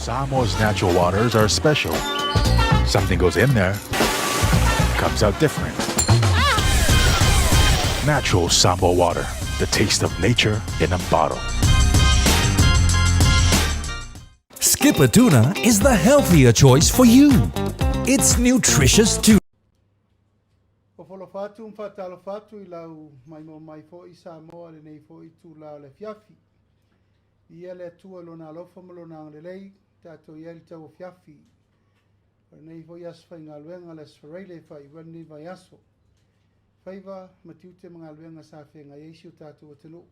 Samoa's natural waters are special. Something goes in there, comes out different. Natural Samoa water, the taste of nature in a bottle. Skippa tuna is the healthier choice for you. It's nutritious too. Ofo alofa atu ma faatalofa atu i lau maimoa mai foi Samoa i lenei foi itula o le afiafi. Ia le Atua i Lona alofa ma Lona agalelei, tatou i ai i le tauafiafi o lenei foi aso faigaluega, le Aso Faraile e faaiu ai lenei vaiaso. Faiva ma tiute ma galuega sa feagai ai si o tatou atunuu,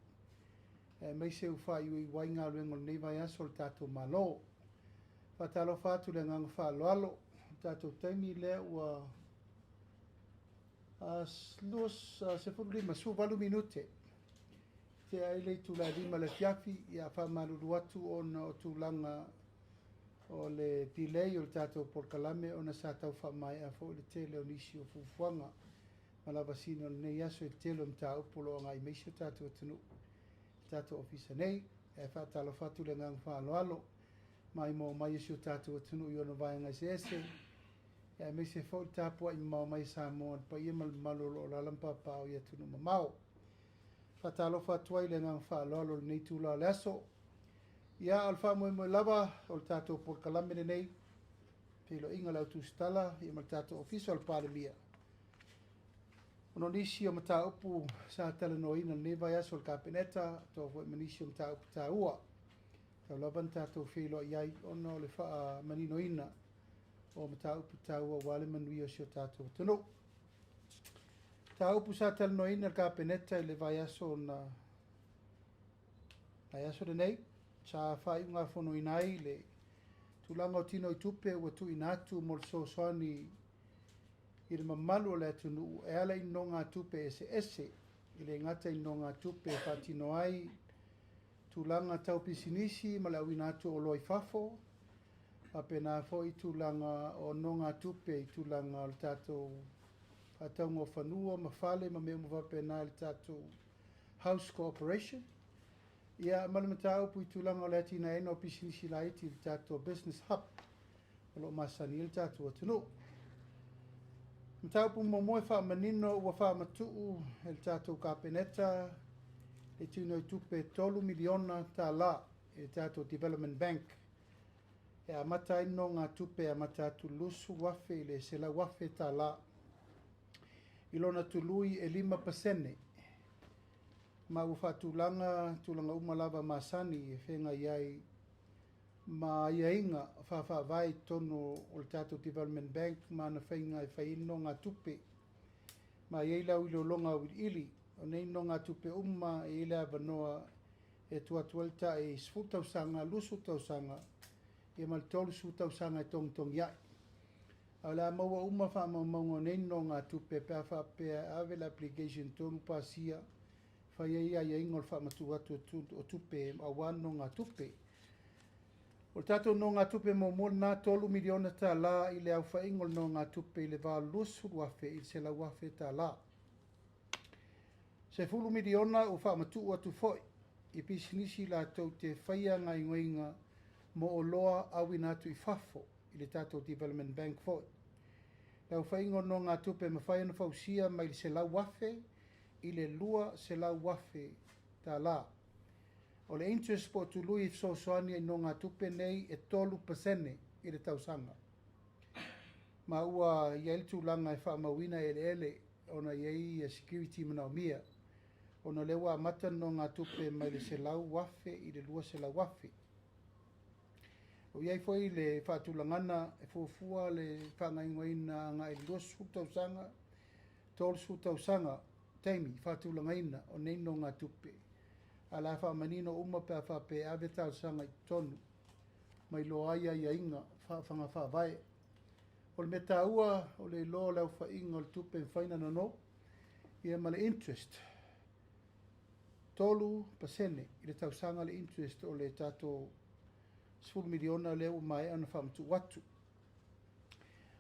aemaise ua faaiuiu ai galuega o lenei vaiaso o le tatou Malo. Faatalofa atu i le agaga faaaloalo, o le tatou taimi lea ua 15, 18 minute tea ai le itula e 5 i le afiafi. Ia faamalulu atu ona o tulaga o le delay o le tatou polokalame ona sa tau faamaea foi le tele o nisi o fuafuaga ma lavasiga o lenei aso i le tele o mataupu o lo o agai mai si o tatou atunuu i le tatou ofisa nei. Ae faatalofa atu i le agaga faaaloalo maimoa mai e si o tatou atunuu i ona vaega eseese, aemaise foi le tapuai mamao mai a Samoa i le paia ma le mamalu o lo o alaala ma papaaao i atunuu mamao. Faatalofa atu ai i le agaga faaaloalo i lenei itula o le aso. Ia, o le faamoemoe lava o le tatou polokalame lenei, feiloaiga o le au tusitala ia ma le tatou Ofisa o le Palemia, ona o nisi o mataupu sa talanoaina i lenei vaiaso o le Kapeneta, atoa foi ma nisi o mataupu taua. Tau lava na tatou feiloai ai ona o le faamaninoina o mataupu taua aua le manuia o si o tatou atunuu. Mataupu sa talanoaina e le Kapeneta i le vaiaso na vaiaso lenei, sa faaiugafonoina ai le tulaga o tino i tupe ua tuuina atu mo le fesoasoani i le mamalu o le atunuu e ala i nonogatupe eseese, e le gata i nonogatupe e faatino ai tulaga tau pisinisi ma le auina atu o oloa i fafo, faapena foi tulaga o nonogatupe i tulaga o le tatou faatauga o fanua ma fale ma mea uma faapena i le tatou House Corporation, ia ma le mataupu i tulaga o le atinaeina o pisinisi laiti i le tatou Business Hub o lo o masani ai le tatou atunuu. Mataupu muamua e faamanino ua faamatuu e le tatou Kapeneta le tino i tupe $3 miliona i le tatou Development Bank e amata ai nonogatupe e amata atu $20,000 i le $100,000 i lona tului e 5%, ma ua faatulaga tulaga uma lava masani e feagai ai ma aiaiga faafaavae i totonu o le tatou Development Bank ma ana faiga e fai ai nonogatupe, ma i ai le auiloiloga auiliili o nei nonogatupe uma. E i ai le avanoa e tuu atu ai le tai 10 tausaga, 20 tausaga, ia ma le 30 tausaga e togitogi ai. A o le a maua uma faamaumauga o nei nonogatupe pe a faapea e ave le application tonu pasia, fai ai aiaiga o le faamatuu atu o tupe aua nonogatupe. O le tatou nonogatupe muamua lena, $3 miliona i le aofaiga o le nonogatupe i le va o le $20,000 i le $100,000. $10 miliona ua faamatuu atu foi i pisinisi latou te faia gaoioiga mo oloa auina atu i fafo i le tatou Development Bank foi. Le aofaiga o nonogatupe e mafai ona fausia mai le $100,000 i le $200,000. O le interest po o tului e fesoasoani ai nonogatupe nei e 3% i le tausaga. Ma ua i ai le tulaga e faamauina eleele ona i ai security manaomia, ona o lea ua amata le nonogatupe mai le $100,000 i le $200,000. O i ai foi le faatulagana e fuafua le faagaoioiga agai i le 20 tausaga, 30 tausaga taimi faatulagaina o nei nonogatupe. A o le a faamanino uma pe a faapea e ave talosaga i totonu ma iloa ai aiaiga faafaga faavae. O le mea taua o le iloa o le aofaiga o le tupe e mafai ona nono, ia ma le interest, 3% i le tausaga le interest o le tatou $10 miliona lea ua maea ona faamatuu atu.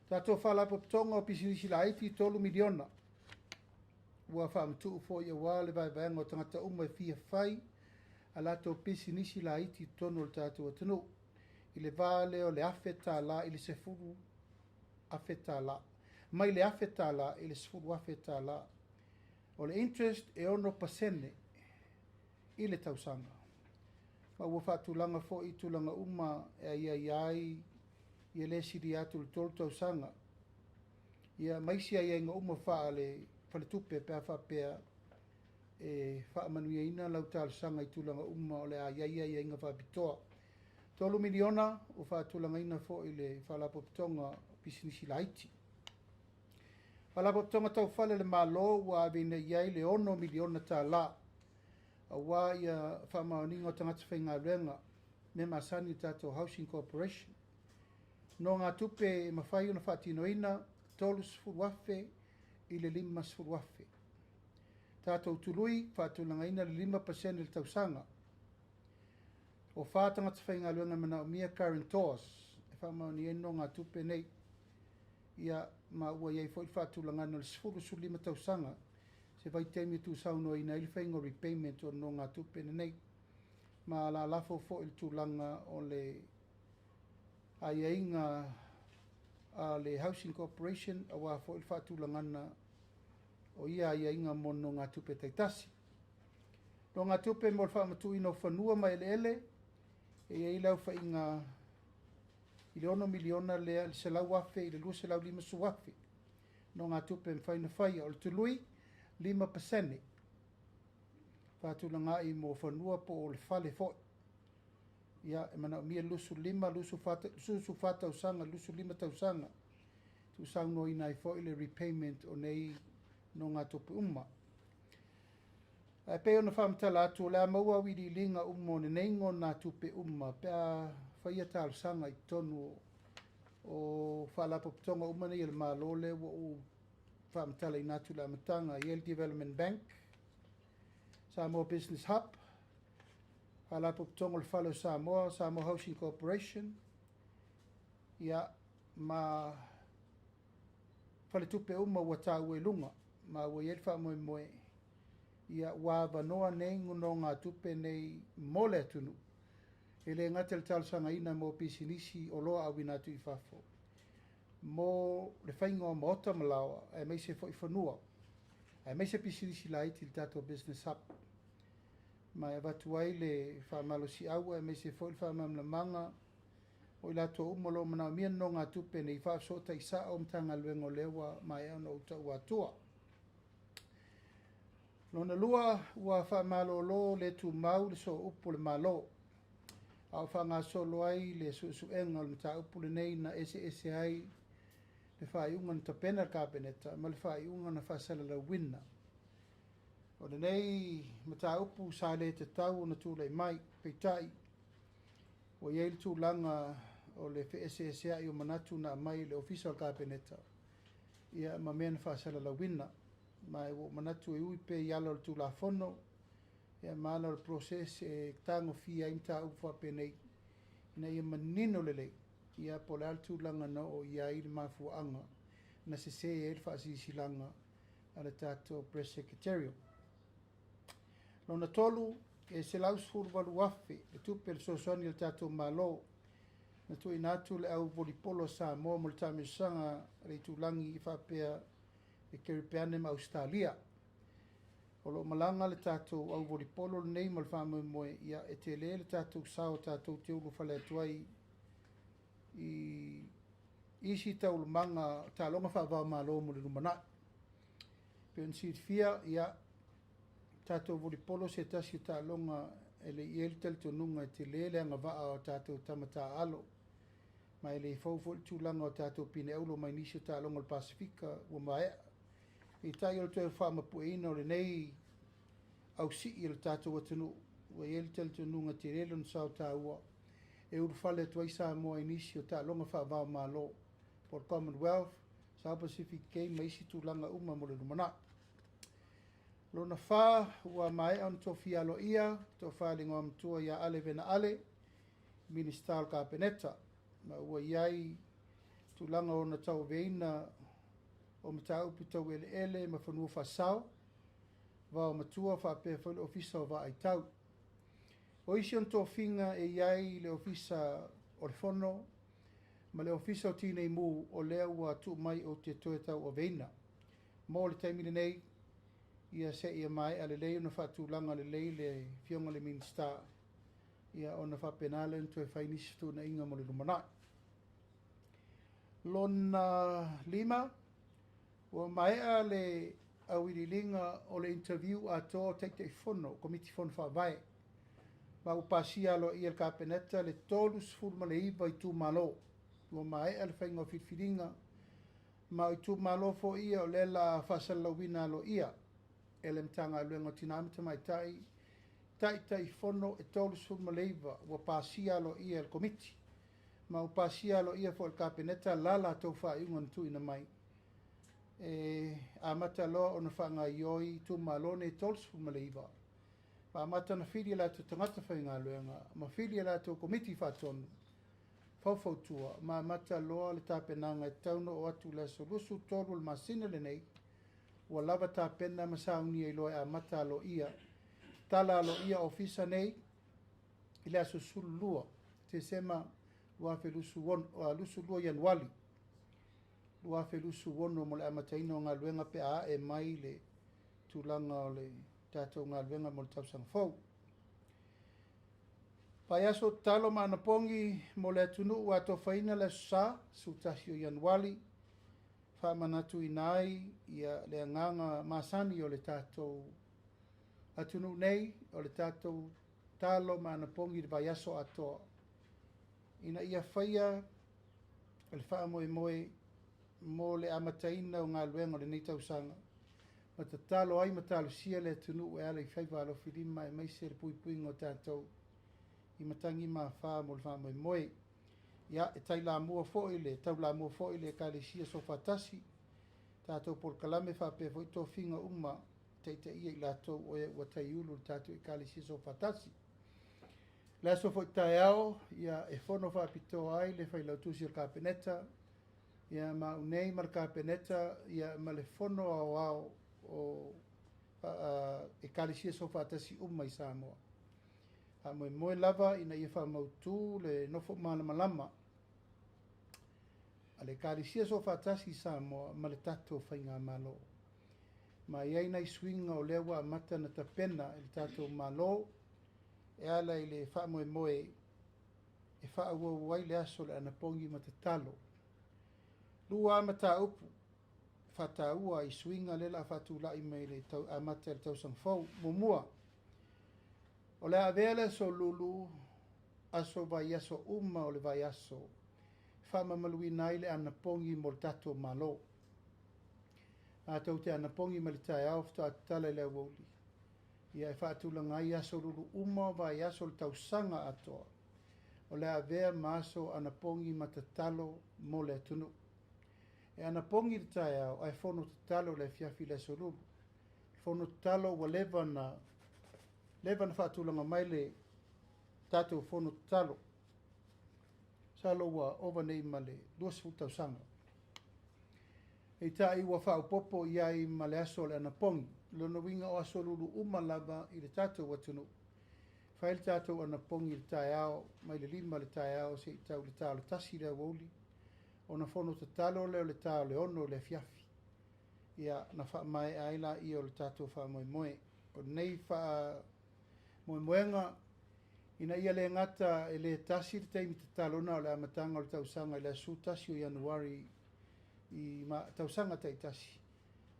Tatou faalapotopotoga o pisinisi laiti, $3 miliona ua faamatuu foi aua le vaevaega o tagata uma e fia fai a latou pisinisi laiti i totonu o le tatou atunuu. i le va lea o le $1,000 i le $10,000. Mai le $1,000 i le $10,000. O le interest e 6% i le tausaga. Ma ua faatulaga foi i tulaga uma e aiaia ai ia le silia atu i le 3 tausaga. Ia ma isi aiaiga uma faale faletupe pe a faapea e faamanuiaina lau talosaga i tulaga uma o le a i ai aiaiga faapitoa. $3 miliona ua faatulagaina foi i le Faalapotopotoga o Pisinisi Laiti. Faalapotopotoga Tau Fale a le Malo ua aveina i ai le $6 miliona tala aua ia faamaoniga o tagata faigaluega, mea masani i le tatou Housing Corporation. Nonogatupe e mafai ona faatinoina, $30,000 i le $50,000. Tatou tului, faatulagaina le 5% i le tausaga. O 4 tagata faigaluega e manaomia guarantors e faamaonia ai nonogatupe nei. Ia, ma ua i ai foi le faatulagaga o le 10 15 tausaga, se vaitaimi e tuusaunoaina ai le faiga o repayment o nonogatupe lenei. Ma alalafo foi i le tulaga o le aiaiga a le Housing Corporation aua foi le faatulagaga o ia aiaiga mo nonogatupe taitasi. Nonogatupe mo le faamatuuina o fanua ma eleele, e i ai le aofaiga i le $6 miliona lea, le $100,000 i le $250,000. Nonogatupe e mafai ona faia. O le tului, 5% faatulagai mo fanua po o le fale foi. Ia, e manaomia le 25, 24 tausaga, 25 tausaga, tuusaunoaina ai foi le repayment o nei nonogatupe uma. Ae pei ona faamatala atu, o le a maua auiliiliga uma o lenei nonogatupe uma pe a faia talosaga i totonu o faalapotopotoga uma nei a le Malo lea ua ou faamatalaina atu i le amataga. E i ai le Development Bank, Samoa Business Hub, Faalapotopotoga o le Fale o Samoa, Samoa Housing Corporation, ia, ma faletupe uma ua taua i luga, ma ua i ai le faamoemoe, ia, ua avanoa nei nonogatupe nei mo le atunuu. E le gata i le talosagaina mo pisinisi oloa auina atu i fafo, mo le faiga o maota ma laoa, aemaise foi fanua, aemaise pisinisi laiti i le tatou Business Hub. Ma e avatu ai le faamalosiau aemaise foi le faamalamalamaga o i latou uma o lo o manaomia nonogatupe nei faafesootai sao Matagaluega o lea ua maea ona ou taua atua. Lona lua, ua faamalolo le tumau le sooupu o le Malo, a o faagasolo ai le suesuega o le mataupu lenei na eseese ai le faaiuga na tapena le Kapeneta ma le faaiuga na faasalalauina. O lenei mataupu sa le tatau ona tulai mai, peitai ua i ai le tulaga o le feeseeseai o manatu na aumai i le Ofisa o le Kapeneta, ia, ma mea na faasalalauina. Ma ua ou manatu e ui pea i ala o le Tulafono, ia, ma ala o le process e tagofia ai mataupu faapenei, ina ia manino lelei, ia, po o le a le tulaga na oo i ai le mafuaaga na sese ai le faasilasilaga a le tatou Press Secretarial. Lona tolu, e $118,000 le tupe le fesoasoani a le tatou Malo na tuuina atu le au volipolo a Samoa mo le taamilosaga a le itulagi faapea le Keripeane ma Ausetalia. O lo o malaga le tatou au volipolo lenei ma le faamoemoe, ia, e tele le tatou sao tatou te ulufale atu ai i isi taualumaga taaloga faava-o-Malo mo le lumanai. Pei ona silafia, ia, tatou volipolo se tasi o taaloga e le i i ai le talitonuga e tele le agavaa o tatou tama taaalo, ma e le fou foi le tulaga o tatou pine auro mai nisi o taaloga o le Pasefika ua maea. Peitai o le toe faamapueina o lenei ausii o le tatou atunuu, ua i ai le talitonuga tele lona sao taua e ulufale atu ai Samoa i nisi o taaloga faava-o-Malo po o le Commonwealth, South Pacific Games ma isi tulaga uma mo le lumanai. Lona fa, ua maea ona tofia aloaia tofa i le Igoamatua ia Ale Vena Ale, Minisita o le Kapeneta, ma ua i ai tulaga ona tauaveina o mataupu tau eleele ma fanua faasao, vaomatua faapea foi le Ofisa o Vaaitau. O isi ona tofiga e i ai le Ofisa o le Fono ma le Ofisa o Tinei Mu o lea ua tuu mai ou te toe tauaveina. Mo le taimi lenei, ia seia maea lelei ona faatulaga lelei le Afioga i le Minisita, ia ona faapena lea ona toe fai nisi fetuunaiga mo le lumanai. Lona 5, ua maea le auiliiliga o le interview atoa o Taitaifono o Komiti Fono Faavae, ma ua pasia aloaia e le Kapeneta le 39 itumalo. Ua maea le faiga o filifiliga, ma o itumalo foi ia o lea la faasalalauina aloaia e le Matagaluega o Tina ma Tamaitai, Taitaifono e 39 ua pasia aloaia e le Komiti, ma ua pasia aloaia foi e le Kapeneta la latou faaiuga na tuuina mai, e amata loa ona faagaoioi itumalo nei 39, ma amata ona fili e latou tagata faigaluega, ma fili e latou komiti faatonu, faufautua, ma amata loa le tapenaga e tatau ona oo atu i le aso 23 o le masina lenei, ua lava tapena ma saunia ai loa e amata aloaia, tala aloaia ofisa nei i le aso 12 Tesema 2022 Ianuari 2026 mo le amataina o galuega pe a ae mai le tulaga o le tatou galuega mo le tausaga fou. Vaiaso tatalo ma anapogi mo le atunuu ua atofaina le Aso Sa 11 o Ianuari, faamanatuina ai ia le agaga masani o le tatou atunuu nei, o le tatou talo ma anapogi i le vaiaso atoa, ina ia faia le faamoemoe mo le amataina o galuega o lenei tausaga, ma tatalo ai ma talosia le atunuu e ala i faiva alofilima aemaise le puipuiga o tatou i matagi ma afa mo le faamoemoe. Ia, e tailamua foi le taulamua foi le Ekalesia Soofaatasi, tatou polokalame faapea foi tofiga uma taitaia i latou o e ua taiulu le tatou Ekalesia Soofaatasi. Le aso foi taeao, ia, e fono faapitoa ai le failautusi o le Kapeneta, ia, ma au nei ma le Kapeneta, ia, ma le fono aoao o Ekalesia Soofaatasi uma i Samoa. Faamoemoe lava ina ia faamautu le nofo malamalama a le Ekalesia Soofaatasi i Samoa ma le tatou faigamalo. Ma e i ai nai suiga o lea ua amata ona tapena e le tatou Malo e ala i le faamoemoe e faaauau ai le aso o le anapogi ma tatalo. 2 mataupu faataua i suiga lea o le a faatulai mai le amata i le tausaga fou. Muamua, o le a avea le aso Lulu, aso vaiaso uma o le vaiaso, faamamaluina ai le anapogi mo le tatou Malo. Matou te anapogi mai le taeao faatoa tatala i le aoauli, ia e faatulaga ai aso Lulu uma o vaiaso o le tausaga atoa, o le a avea ma aso anapogi ma tatalo mo le atunuu. E anapogi le taeao ae fono tatalo le afiafi i le aso Lulu. Fono tatalo ua leva na faatulaga mai le tatou fono tatalo. Masalo ua ova nei ma le 20 tausaga. Peitai ua faaopoopo i ai ma le aso o le anapogi. Lona uiga o aso Lulu uma lava i le tatou atunuu. Fai le tatou anapogi i le taeao, mai le 5 le taeao seia tau le ta o le 1 le aoauli, ona fono tatalo lea o le ta o le 6 le afiafi. Ia, na faamaea ai laia o le tatou faamoemoe. O lenei faamoemoega, ina ia le gata e le tasi le taimi tatalo na o le amataga o le tausaga i le aso 11 o Ianuari i tausaga taitasi,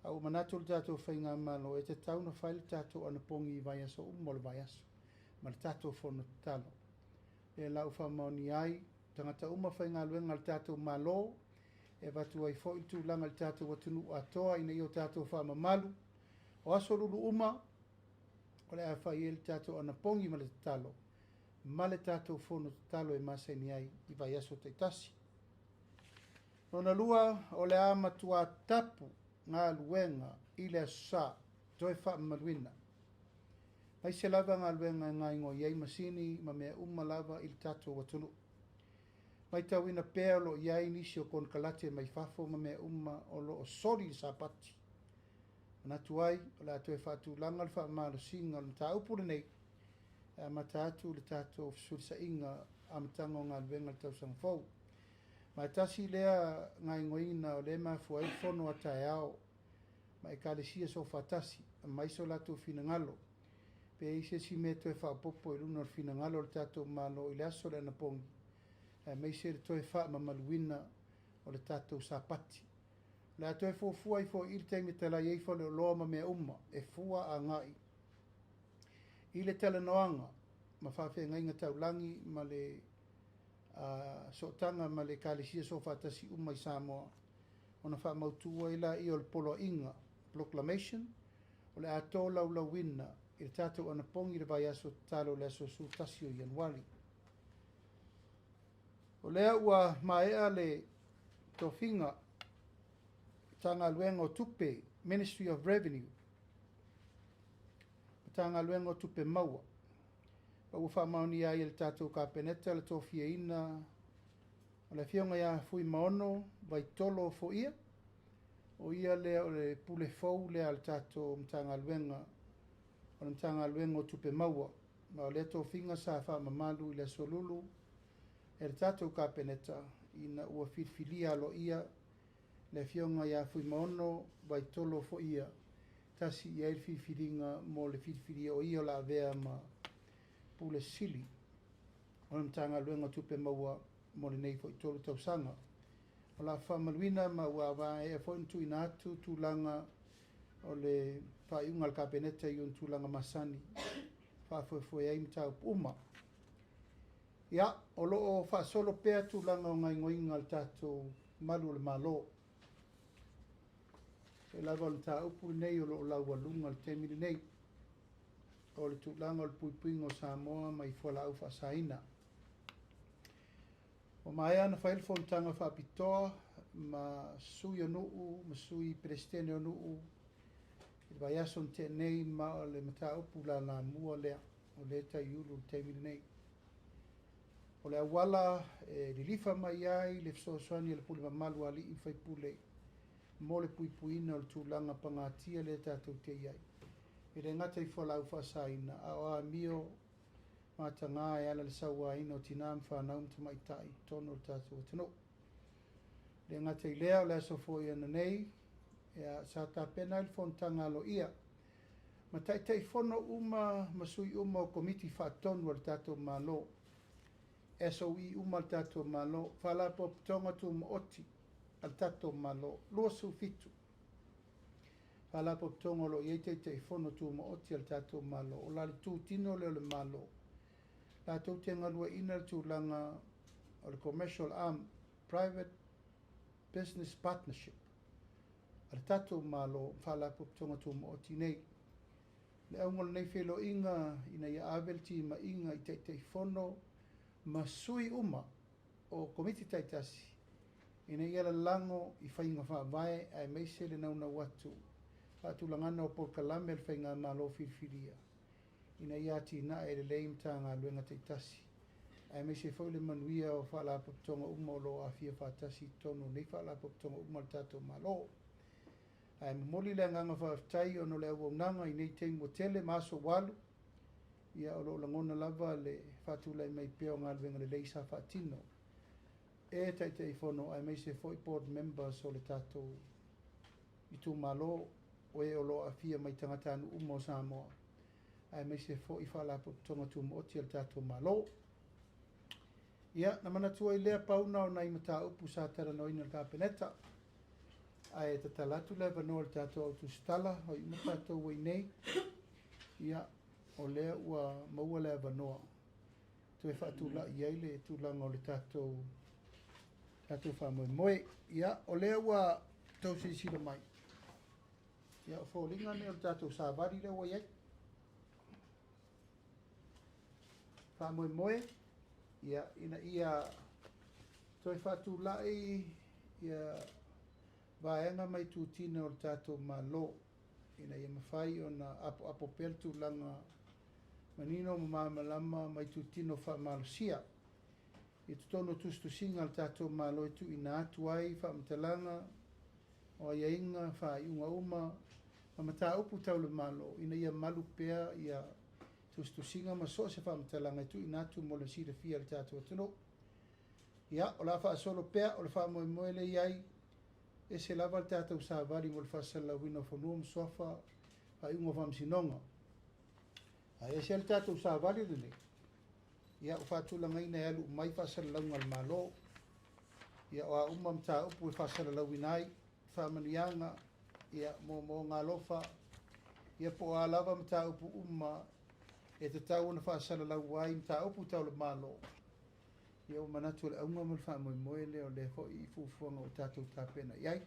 a ua manatu le tatou faigamalo e tatau ona fai le tatou anapogi i vaiaso uma o le vaiaso ma le tatou fono tatalo. Lea la ua faamaonia ai tagata uma faigaluega a le tatou Malo, e avatu ai foi le tulaga i le tatou atunuu atoa ina ia o tatou faamamalu. O aso Lulu uma o le a fai ai le tatou anapogi ma le tatalo ma le tatou fono tatalo e masani ai i vaiaso taitasi. Lona lua, o le a matua tapu galuega i le Aso Sa, toe faamamaluina. Aemaise lava galuega e gaoioi ai masini ma mea uma lava i le tatou atunuu. Matauina pea o lo o i ai nisi o konekarate mai fafo ma mea uma o lo o soli le Sapati. Manatu ai, o le a toe faatulaga le faamalosiga o le mataupu lenei e amata atu le tatou fesulisaiga amataga o galuega i le tausaga fou. Ma e tasi lea gaoioiga o lea e mafua ai le fono a taeao ma Ekalesia Soofaatasi, aumai so latou finagalo, pe i ai se isi mea e toe faaopoopo i luna o le finagalo o le tatou Malo i le aso o le anapogi, aemaise le toe faamamaluina o le tatou Sapati. O le a toe fuafua ai foi i i le taimi e talai ai faleoloa ma mea uma e fua agai i le talanoaga ma faafeagaiga taulagi ma le sootaga ma le Ekalesia Soofaatasi uma i Samoa, ona faamautu ai lea o le poloaiga, proclamation, o le a tolaulauina i le tatou anapogi i le vaiaso tatalo i le aso 11 o Ianuari. O lea ua maea le tofiga Matagaluega o Tupe, Ministry of Revenue, Matagaluega o Tupe Maua, ma ua faamaonia ai e le tatou Kapeneta le tofiaina o le Afioga ia Fuimaono Vaitolo Foia, o ia lea o le pule fou lea a le tatou Matagaluega, o le Matagaluega o Tupe Maua, ma o lea tofiga sa faamamalu i le aso Lulu e le tatou Kapeneta ina ua filifilia aloaia le Afioga ia Fuimaono Vaitolo Foia, tasi i ai le filifiliga mo le filifilia o ia o le a avea ma Pule Sili o le Matagaluega o Tupe Maua mo lenei foi 3 tausaga. O le a faamamaluina ma ua maea foi ona tuuina atu tulaga o le faaiuga a le Kapeneta i ona tulaga masani faafoefoe ai mataupu uma. Ia, o lo o faasolo pea tulaga o gaoioiga a le tatou malu o le Malo. E lava o le mataupu lenei o lo o laualuga i le taimi lenei, o le tulaga o le puipuiga o Samoa mai fualaau faasaina. Ua maea ona fai le fonotaga faapitoa ma sui o nuu ma sui peresetene o nuu i le vaiaso na tea nei, ma o le mataupu lalamua lea o lea e taiulu i le taimi lenei. O le auala e lilifa mai ai le fesoasoani a le pule mamalu a alii ma faipule mo le puipuiga o le tulaga pagatia lea tatou te i ai. E le gata i fualaau faasaina, a o amio mataga e ala i le sauaina o tina ma fanau ma tamaitai i totonu o le tatou atunuu. Le gata i lea, o le aso foi ananei, sa tapena ai le fonotaga aloaia ma taitaifono uma ma sui uma o Komiti Faatonu a le tatou Malo, SOE uma a le tatou Malo, Faalapotopotoga Tumaoti a le tatou Malo, 27 Faalapotopotoga o lo o i ai taitaifono tumaoti a le tatou Malo, o la le tutino lea o le Malo, latou te galueaiina le tulaga o le commercial arm, private business partnership a le tatou Malo, Faalapotopotoga Tumaoti nei. Le auga o lenei feiloaiga ina ia ave le timaiga i taitaifono ma sui uma o Komiti taitasi ina ia lalago i faiga faavae aemaise le naunau atu faatulagana o polokalame a le faigamalo filifilia ina ia atinae lelei Matagaluega taitasi aemaise foi le manuia o faalapotopotoga uma o lo o aafia faatasi i totonu o nei faalapotopotoga uma a le tatou Malo. Ae momoli le agaga faafetai ona o le auaunaga i nei taimi ua tele ma aso ua alu, ia o lo o lagona lava le faatulai mai pea o galuega lelei sa faatino e Taitaifono aemaise foi board members o le tatou itumalo, o e o lo o aafia mai tagatanuu uma o Samoa aemaise foi Faalapotopotoga Tumaoti a le tatou Malo. Ia, na manatu ai lea pauna o nai mataupu sa talanoaina i le Kapeneta, ae tatala atu le avanoa i le tatou au tusitala o i uma tatou ai nei. Ia, o lea ua maua le avanoa toe faatulai ai le tulaga o le tatou faamoemoe. Ia, o lea ua tou silasila mai, ia, o foliga nei o le tatou savali lea ua i ai. Faamoemoe, ia, ina ia toe faatulai ia vaega mai tutino o le tatou Malo, ina ia mafai ona apoapo pea le tulaga manino ma malamalama mai tutino faamalosia i totonu o tusitusiga a le tatou Malo e tuuina atu ai faamatalaga o aiaiga, faaiuga uma ma mataupu tau le Malo, ina ia malu pea ia tusitusiga ma so o se faamatalaga e tuuina atu mo le silafia e le tatou atunuu. Ia, o le a faasolo pea, o le faamoemoe lea e i ai, ese lava le tatou savali mo le faasalalauina o fanua ma suafa, faaiuga o faamasinoga. Ae ese le tatou savali lenei, ia ua faatulagaina e alu uma ai faasalalauga a le Malo. Ia o a uma mataupu e faasalalauina ai, faamanuiaga, ia moomooga alofa, ia po o a lava mataupu uma e tatau ona faasalalau ai mataupu tau le Malo. Ia ua manatu o le auga ma le faamoemoe lea o lea foi fuafuaga ua tatou tapena i ai.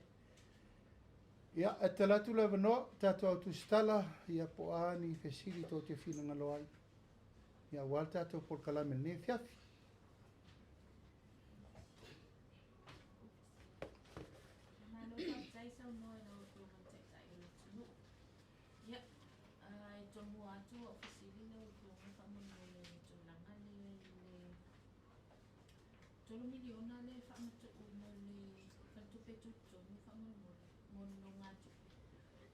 Ia, e tatala atu le avanoa, tatou au tusitala, ia po o a ni fesili tou te finagalo ai, ia aua le tatou polokalame i lenei afiafi. Malo faafetai saunoa i lau Afioga i le Taitai o le atunuu. Ia, e tomua atu au fesili lau Afioga faamolemole i le tulaga lea i le $3 miliona lea e faamatuu mo le faletupe tutotonu faamolemole mo nonogatupe.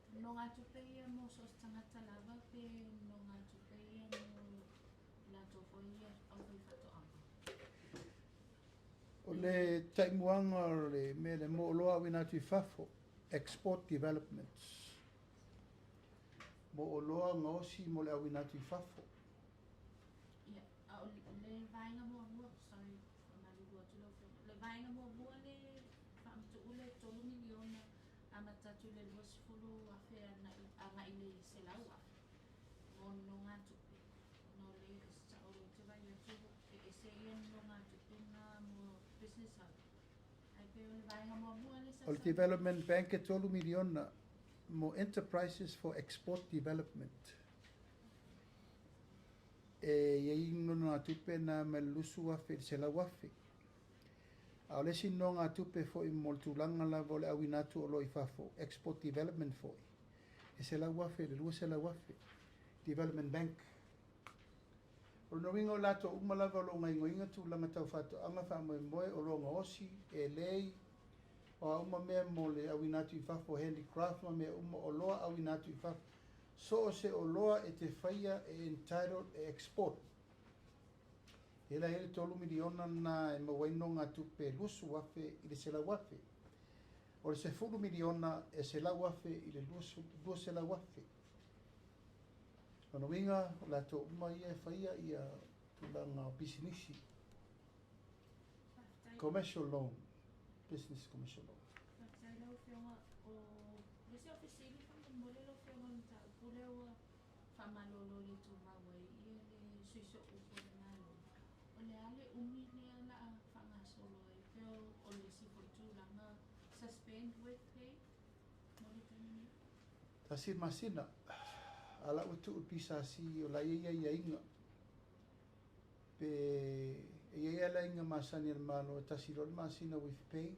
O nonogatupe ia mo so o se tagata lava pe o nonogatupe ia mo latou foi ia aufaifaatoaga? O le taimuaga o le mea lea mo oloa auina atu i fafo, export developments. Mo oloa gaosi mo le auina atu i fafo. Ia, a o le vaega muamua, sorry, faamalulu atu lau Afioga. Le vaega muamua le faamatuu le $3 miliona amata atu i le 20,000 agai i le 100,000 mo nonogatupe. Ona o le sao o lea ou te vaai atu e ese ia nonogatupe na mo Business Hub. Ae pei o le vaega muamua lea sa O le Development Bank e $3 miliona mo enterprises for export development. E i ai nonogatupe na mai le 20,000 i le 100,000. A o le isi nonogatupe foi mo le tulaga lava o le auina atu o oloa i fafo, export development foi, e 100,000 i le 200,000. Development Bank. O lona uiga o latou uma lava o lo o gaoioiga tulaga tau faatoaga, faamoemoe, oloa gaosi, elei, o a uma mea mo le auina atu i fafo, handicraft ma mea uma, oloa auina atu i fafo. So o se oloa e te faia e entitled e export. E la i ai le $3 miliona na e maua ai nonogatupe 20,000 i le 100,000. O le 10 miliona e 100,000 i le 200,000. Lona uiga, o latou uma ia e faia ia tulaga o pisinisi. Faafetai. Commercial loan, business commercial loan. Faafetai lau Afioga. O le isi au fesili faamolemole lau Afioga, o le mataupu lea ua faamalolo le tumau ai ia le sui sooupu o le Malo. O le a le umi lea o le a faagasolo ai pe o le isi foi tulaga suspend with pay mo le taimi nei? 1 masina, a la ua tuu i le PSC o la e i ai aiaiga. Pe e i ai alaiga masani a le Malo e tasi loa le masina with pay,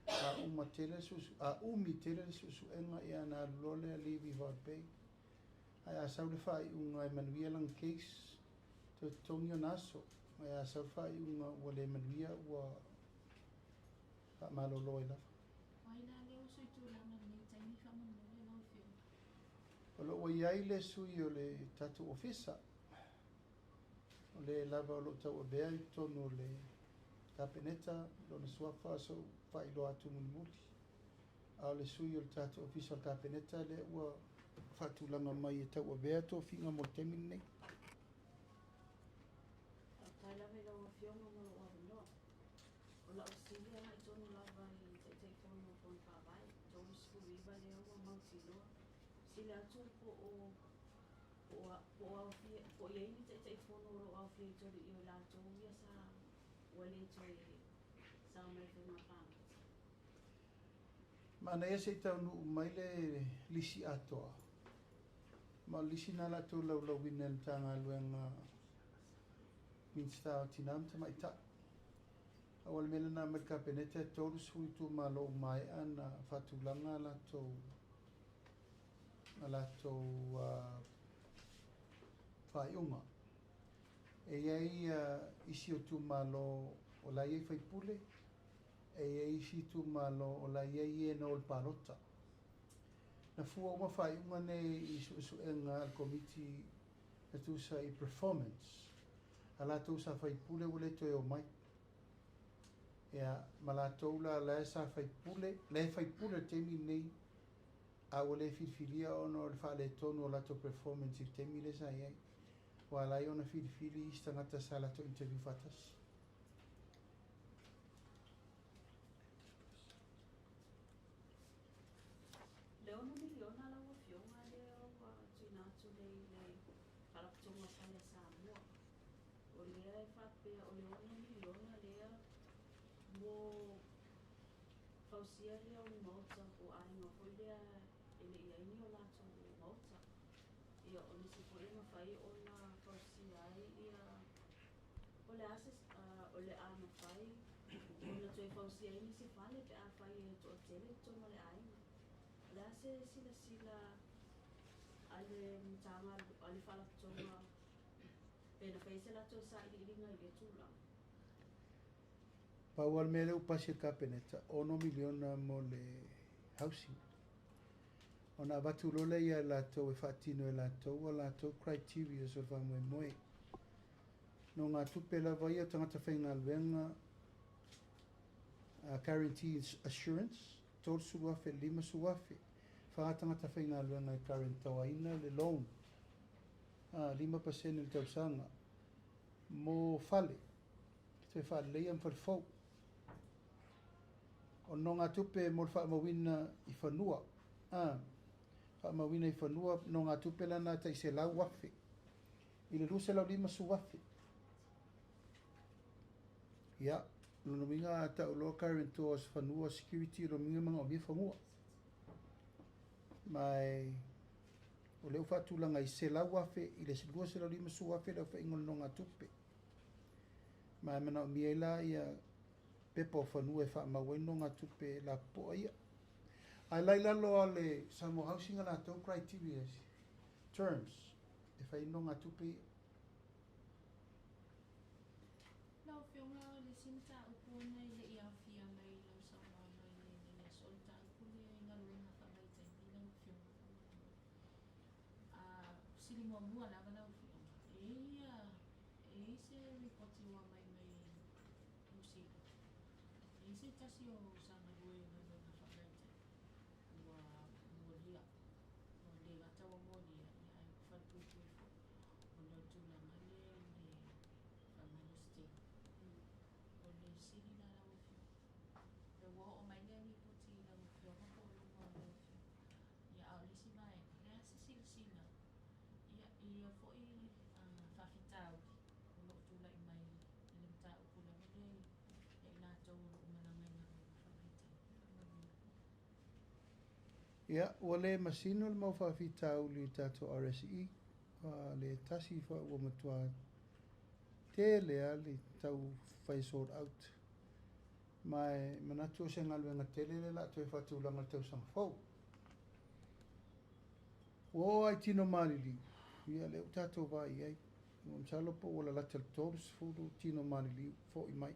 a uma tele le suesu, a umi tele le suesuega ia ona alu loa lea leave without pay. Ae a sau le faaiuga e manuia lana case, toe totogi ona aso. Ae a sau le faaiuga ua le manuia, ua faamalolo ai lava. O ai la lea ua suitulaga i lenei taimi faamolemole lau Afioga? O lo o ua i ai le sui o le tatou ofisa, o le lava o lo o tauavea i totonu o le Kapeneta, lona suafa sa ou faailoa atu mulimuli. A o le sui o le tatou ofisa o le Kapeneta lea ua faatulaga mai e tauavea tofiga mo le taimi lenei. Faafetai lava i lau Afioga mo lou avanoa. O lau fesili agai tonu lava i Taitaifono o Fono Faavae, 39 lea ua mautinoa. Fesili atu po o aofia, po o i ai ni Taitaifono o lo o aofia i totonu i latou ia sa ua le toe sao mai i faiga palota. Manaia se i taunuu mai le lisi atoa. Ma o le lisi na latou laulauina e le Matagaluega Minisita o Tina ma Tamaitai. A o le mea lena mai le Kapeneta e 30 itumalo ua maea na faatulaga a latou faaiuga. E i ai isi o itumalo o la e i ai faipule, e i ai isi itumalo o la e i ai e na o le palota. Na fua uma faaiuga nei i suesuega a le komiti E tusa i performance a latou sa faipule ua le toe omai. Ia, ma latou la la e sa faipule, la e faipule i le taimi lenei, a ua le filifilia ona o le faaletonu o latou performance i le taimi lea sa i ai. Ua ala ai ona filifili isi tagata sa latou interview faatasi. Le ono miliona lau Afioga lea ua tuuina atu nei i le Faalapotopotoga o Fale a Samoa, o lea e faapea o le ono miliona lea mo fausia lea o ni maota o aiga foi lea e le i i ai ni o latou maota. Ia o nisi foi e mafai ona fausia ai ia po o le a se o le a mafai ona toe fausia ai nisi fale pe afai e toatele i totonu o le aiga. O le a se silasila a le Matagaluega, a le Faalapotopotoga pe na fai ai se latou sailiiliga i lea tulaga? Pau lava le mea lea ua pasi e le Kapeneta, ono miliona mo le housing. Ona avatu loa lea ia i latou e faatino e latou a latou criterias o le faamoemoe. Nogatupe lava ia o tagata faigaluega guarantee assurance, 30,000 i le 50,000 fa tagata faigaluega e guarantoaina le loan, 5% i le tausaga mo fale, toe faaleleia ma fale fou. O le nogatupe mo le faamauina i fanua, faamauina i fanua, nogatupe lana tai 100,000 i le 250,000. Ia, lona uiga a tau loa guarantor o se fanua security, lona uiga e manaomia fanua. Ma o lea ua faatulaga i 100,000 i le 250,000 le aofaiga o le nogatupe. Ma e manaomia ai la ia pepa o fanua e faamau ai nogatupe lapopoa ia. Ae la i lalo o le Samoa Housing a latou criteria terms e fai ai nogatupe ia. Lau Afioga, o le isi mataupu ona e le i aofia mai i lau saunoaga i lenei aso, o le mataupu lea i galuega faavaitaimi lau Afioga faamolemole. Fesili muamua lava lau Afioga, e i ai se ripoti ua aumai mai Niu Sila? E i ai se tasi o sa galue i galuega faavaitaimi ua molia, ua le gata ua molia, ae ua falepuipui foi ona o le tulaga lea i le faamalositino. O le fesili la lau Afioga, pe ua oo mai lea lipoti i lau Afioga po o luma o lau Afioga. Ia, a o le isi vaega, o le a se silasila ia, i ia foi faafitauli o lo o tulai mai i le mataupu lava lea ia i latou o lo o malaga i galuega faavaitaimi faamalulu. Ia, ua le masino le mau faafitauli i le tatou RSE, ua le tasi foi ua matua tele lava le tau fai sort out. Ma e manatu o se galuega tele lea o le a toe faatulaga i le tausaga fou. Ua oo lava i tino maliliu, ia lea ua tatou vaai i ai. Ua masalo po ua lalata i le 30 tino maliliu foi mai.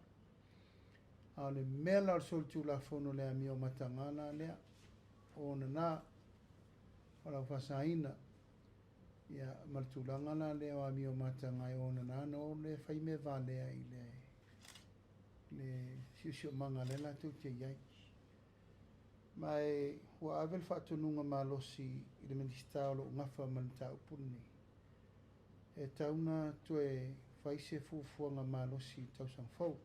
A o le mea la o le solitulafono o le amio mataga la lea, o ona o lau faasaina, ia, ma le tulaga la lea o amio mataga e ona na o le fai mea valea i le siosiomaga lea latou te i ai. Ma e ua ave le faatonuga malosi i le Minisita o lo o gafa ma le mataupu lenei, e tatau ona toe fai se fuafuaga malosi i le tausaga fou.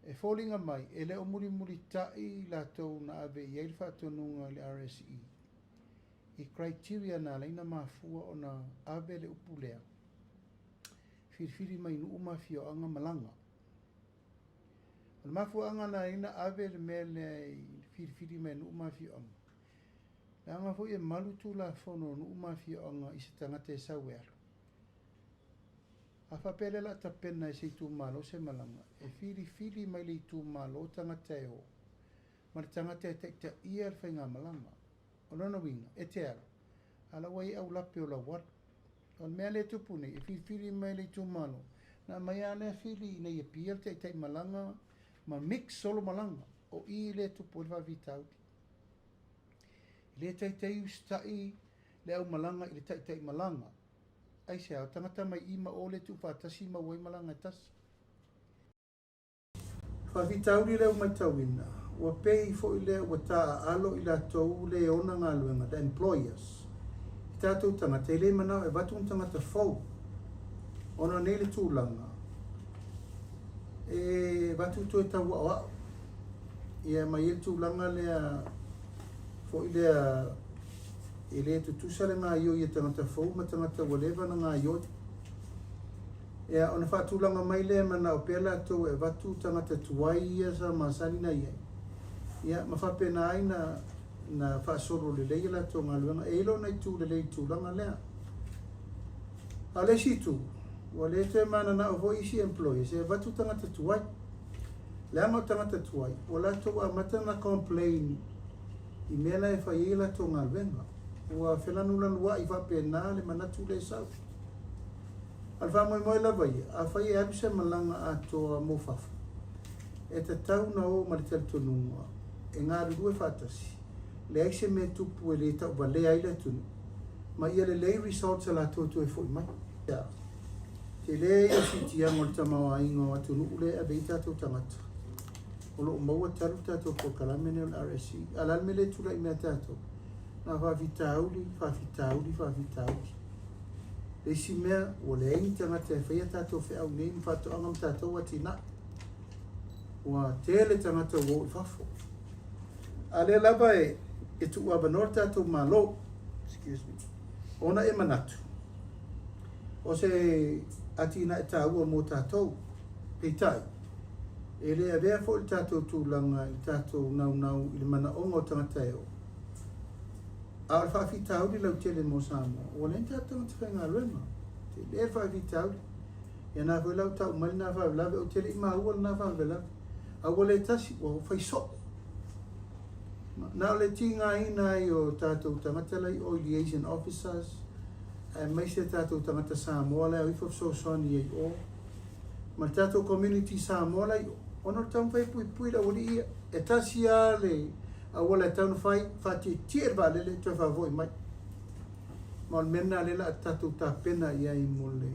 E foliga mai, e le o mulimulitai latou na ave i ai le faatonuga i le RSE i criteria na ala ai ona mafua ona ave le upu lea, filifili mai nuu ma afioaga malaga. O le mafuaaga na ala ai ona ave le mea lea i filifili mai nuu ma afioaga, leaga foi e malu tulafono o nuu ma afioaga i se tagata e sau e alu. A faapea lea o le a tapena e se itumalo se malaga, e filifili mai le itumalo tagata e o, ma le tagata e taitaia le faigamalaga. O lona uiga, e te alu, a la ua i ai aulape o lau alu. O le mea lea e tupu nei, e filifili mai le itumalo, na aumai lava lea fili ina ia pia le taitai malaga ma mix solo malaga. O i lea e tupu ai le faafitauli. E le taitai usitai le aumalaga i le taitai malaga. Aisea, o tagata mai i ma o lea e tuufaatasi maua ai malaga e tasi. Faafitauli lea ua matauina, ua pei foi lea ua taaalo i latou le ona galuega, the employers, i tatou tagata e le manao e avatu ni tagata fou ona nei le tulaga e avatu toe tau aoao ia ma i ai le tulaga lea foi lea e le tutusa le gaioi a tagata fou ma tagata ua leva ona gaioi. Ia, ona faatulaga mai lea e manao pea latou e avatu tagata tuai ia sa masani na i ai, ia, ma faapena ai na, na faasolo lelei a latou galuega. E i ai lona itu lelei i le tulaga lea. A o le isi itu, ua le toe mananao foi isi employers e avatu tagata tuai. Leaga o tagata tuai, ua latou amata ona complain i mea la e fai ai a latou galuega. Ua felanulanuai faapena le manatu lea e sau. A o le faamoemoe lava ia, afai e alu se malaga atoa mo fafo, e tatau ona o ma le talitonuga e galulue faatasi, leai se mea tupu e le tauvalea ai le atunuu, ma ia lelei results a latou e toe foi mai. Ia, tele ia o siitiaga o le tamaoaiga o atunuu lea e ave ai tatou tagata. O lo o maua talu le tatou polokalame lenei o le RSE. A o le a le mea lea e tulai mai ia tatou? Na faafitauli, faafitauli, faafitauli. Le isi mea, ua leai ni tagata e faia tatou feau nei ma faatoaga ma tatou atinae. Ua tele tagata ua o i fafo. A lea lava e, e tuuavanoa le tatou Malo, excuse me, ona e manatu, o se atinae taua mo tatou. Peitai, e le avea foi le tatou tulaga i le tatou naunau i le manaoga o tagata e o. A o le faafitauli lautele mo Samoa, ua leai ni tatou tagata faigaluega. Tele le faafitauli. Ia na foi la ua tau mai lena faalavelave, ou te le i maua lena faalavelave. A ua le tasi, ua fai soo. Na o le tigaina ai o tatou tagata la i o i liaison officers, aemaise tatou tagata Samoa la e o ifo fesoasoani ai o, ma le tatou community Samoa la i o, ona o le taumafai e puipui le aualii ia. E tasi lava le auala e tatau ona fai, faatietie le vaalele toe faafoi mai. Ma o le mea lena lea o le a tatou tapena i ai mo le,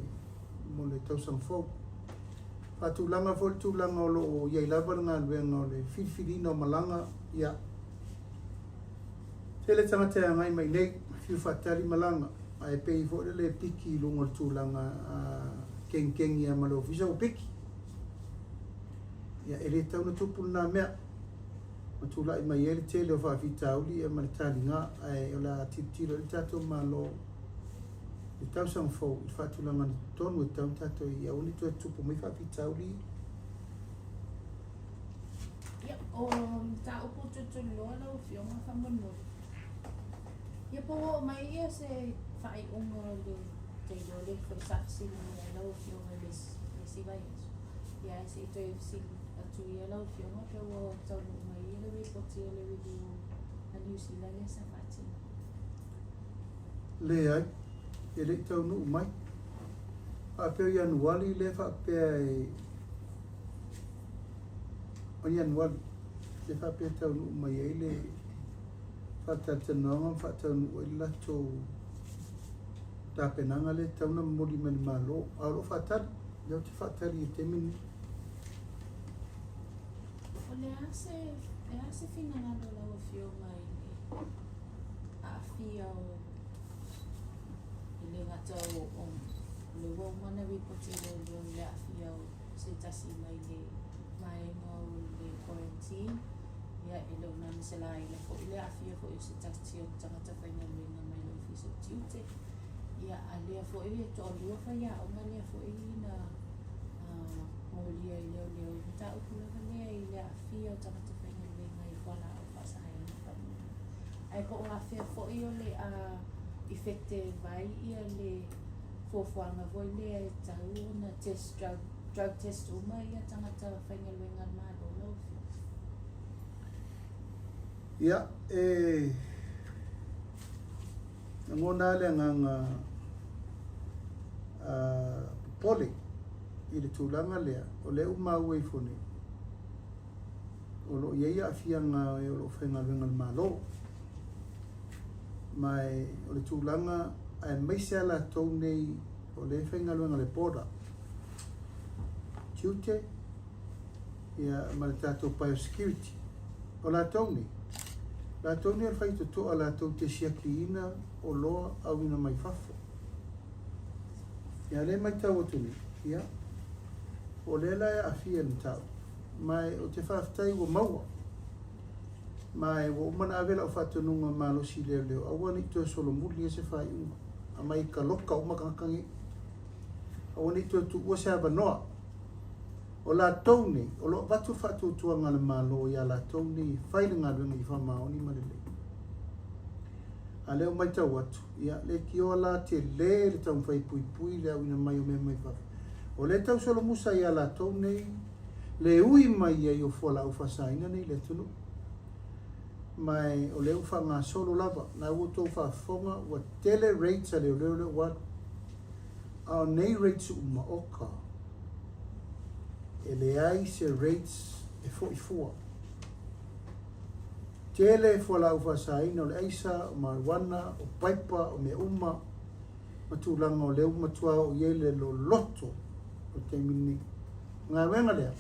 mo le tausaga fou. Faatulaga foi le tulaga o lo o i ai lava le galuega o le filifiliina o malaga, ia, tele tagata e agai mai nei, fiu faatali malaga, ae pei foi lele e piki i luga o le tulaga a kegikengi lava ma le ofisa ua piki. Ia, e le tatau ona tupu lena mea. Ma tulai mai ai le tele o faafitauli ia ma le taliga, ae o le a tilotilo i ai le tatou Malo i le tausaga fou i le faatulagaga tonu e tatau ona tatou i ai, aua ne i toe tutupu mai faafitauli ia. Ia, o mataupu tulituliloa lau Afioga faamolemole. Ia po ua oo mai ia se faaiuga o le te iloa le foi sa fesili mai ai lau Afioga i le isi vaiaso. Ia ae se i toe fesili atu ia lau Afioga pe ua taunuu mai ia le ripoti o le review a Niu Sila lea sa faatino. Leai, e le i taunuu mai. Faapea o Ianuali lea faapea e o Ianuali lea faapea e taunuu mai ai le faatalatalanoaga ma faataunuu ai le latou tapenaga lea e tatau ona momoli mai le Malo. A o lo o faatali, lea ou te faatali i le taimi lenei. O le a se, e a se finagalo o lau Afioga i le aafia o, e le gata o, o le ua uma ona ripoti e leoleo i le aafia o se tasi mai le vaega o le quarantine, ia e le o na ma se laina foi le aafia foi o se tasi o tagata faigaluega mai le Ofisa o Tiute. Ia a lea foi e toalua faiaoga lea foi na molia i leoleo i mataupu lava lea i le aafia o tagata faigaluega i fualaau faasaina faamolemole. Ae po o afea foi o le a ifete vai ia le fuafuaga foi lea e tatau ona test drug, drug test uma ia tagata faigaluega a le Malo lau Afioga. Ia, e lagona lava le agaga popole i le tulaga lea, o lea ua maua ifo nei, o lo o i ai aafiaga o e o lo o faigaluega i le Malo. Ma o le tulaga aemaise lava latou nei O lea e faigaluega i le border, tiute ia ma le tatou biosecurity. O latou nei, latou nei o le faitotoa latou te siakiina oloa auina mai fafo. Ia lea e matau atu nei, ia, o lea la e aafia i le mataupu, ma ou te faafetai ua maua. Ma ua uma ona ave lau faatonuga malosi i leoleo, aua ne i toe solomuli ai se faaiuga, aumai kaloka uma tagata nei. Aua ne i toe tuua se avanoa. O latou nei, o lo o avatu le faatuatuaga a le Malo ia latou nei e fai le galuega ia faamaoni ma lelei. A lea ua matau atu, ia, leitioa la tele le taumafai e puipui le auina mai o mea mai fafo. O lea e tau solomusa ia latou nei le ui mai ai o fualaau faasaina nei i le atunuu. Ma o lea ua faagasolo lava. Na ua outou faafofoga ua tele raids a leoleo lea ua alu. A o nei raids uma, oka, e leai se raids e foi fua. Tele fualaau faasaina o le aisa, o marijuana, o paipa, o mea uma ma tulaga o lea ua matua oo i ai le loloto o le taimi lenei. O le galuega lea,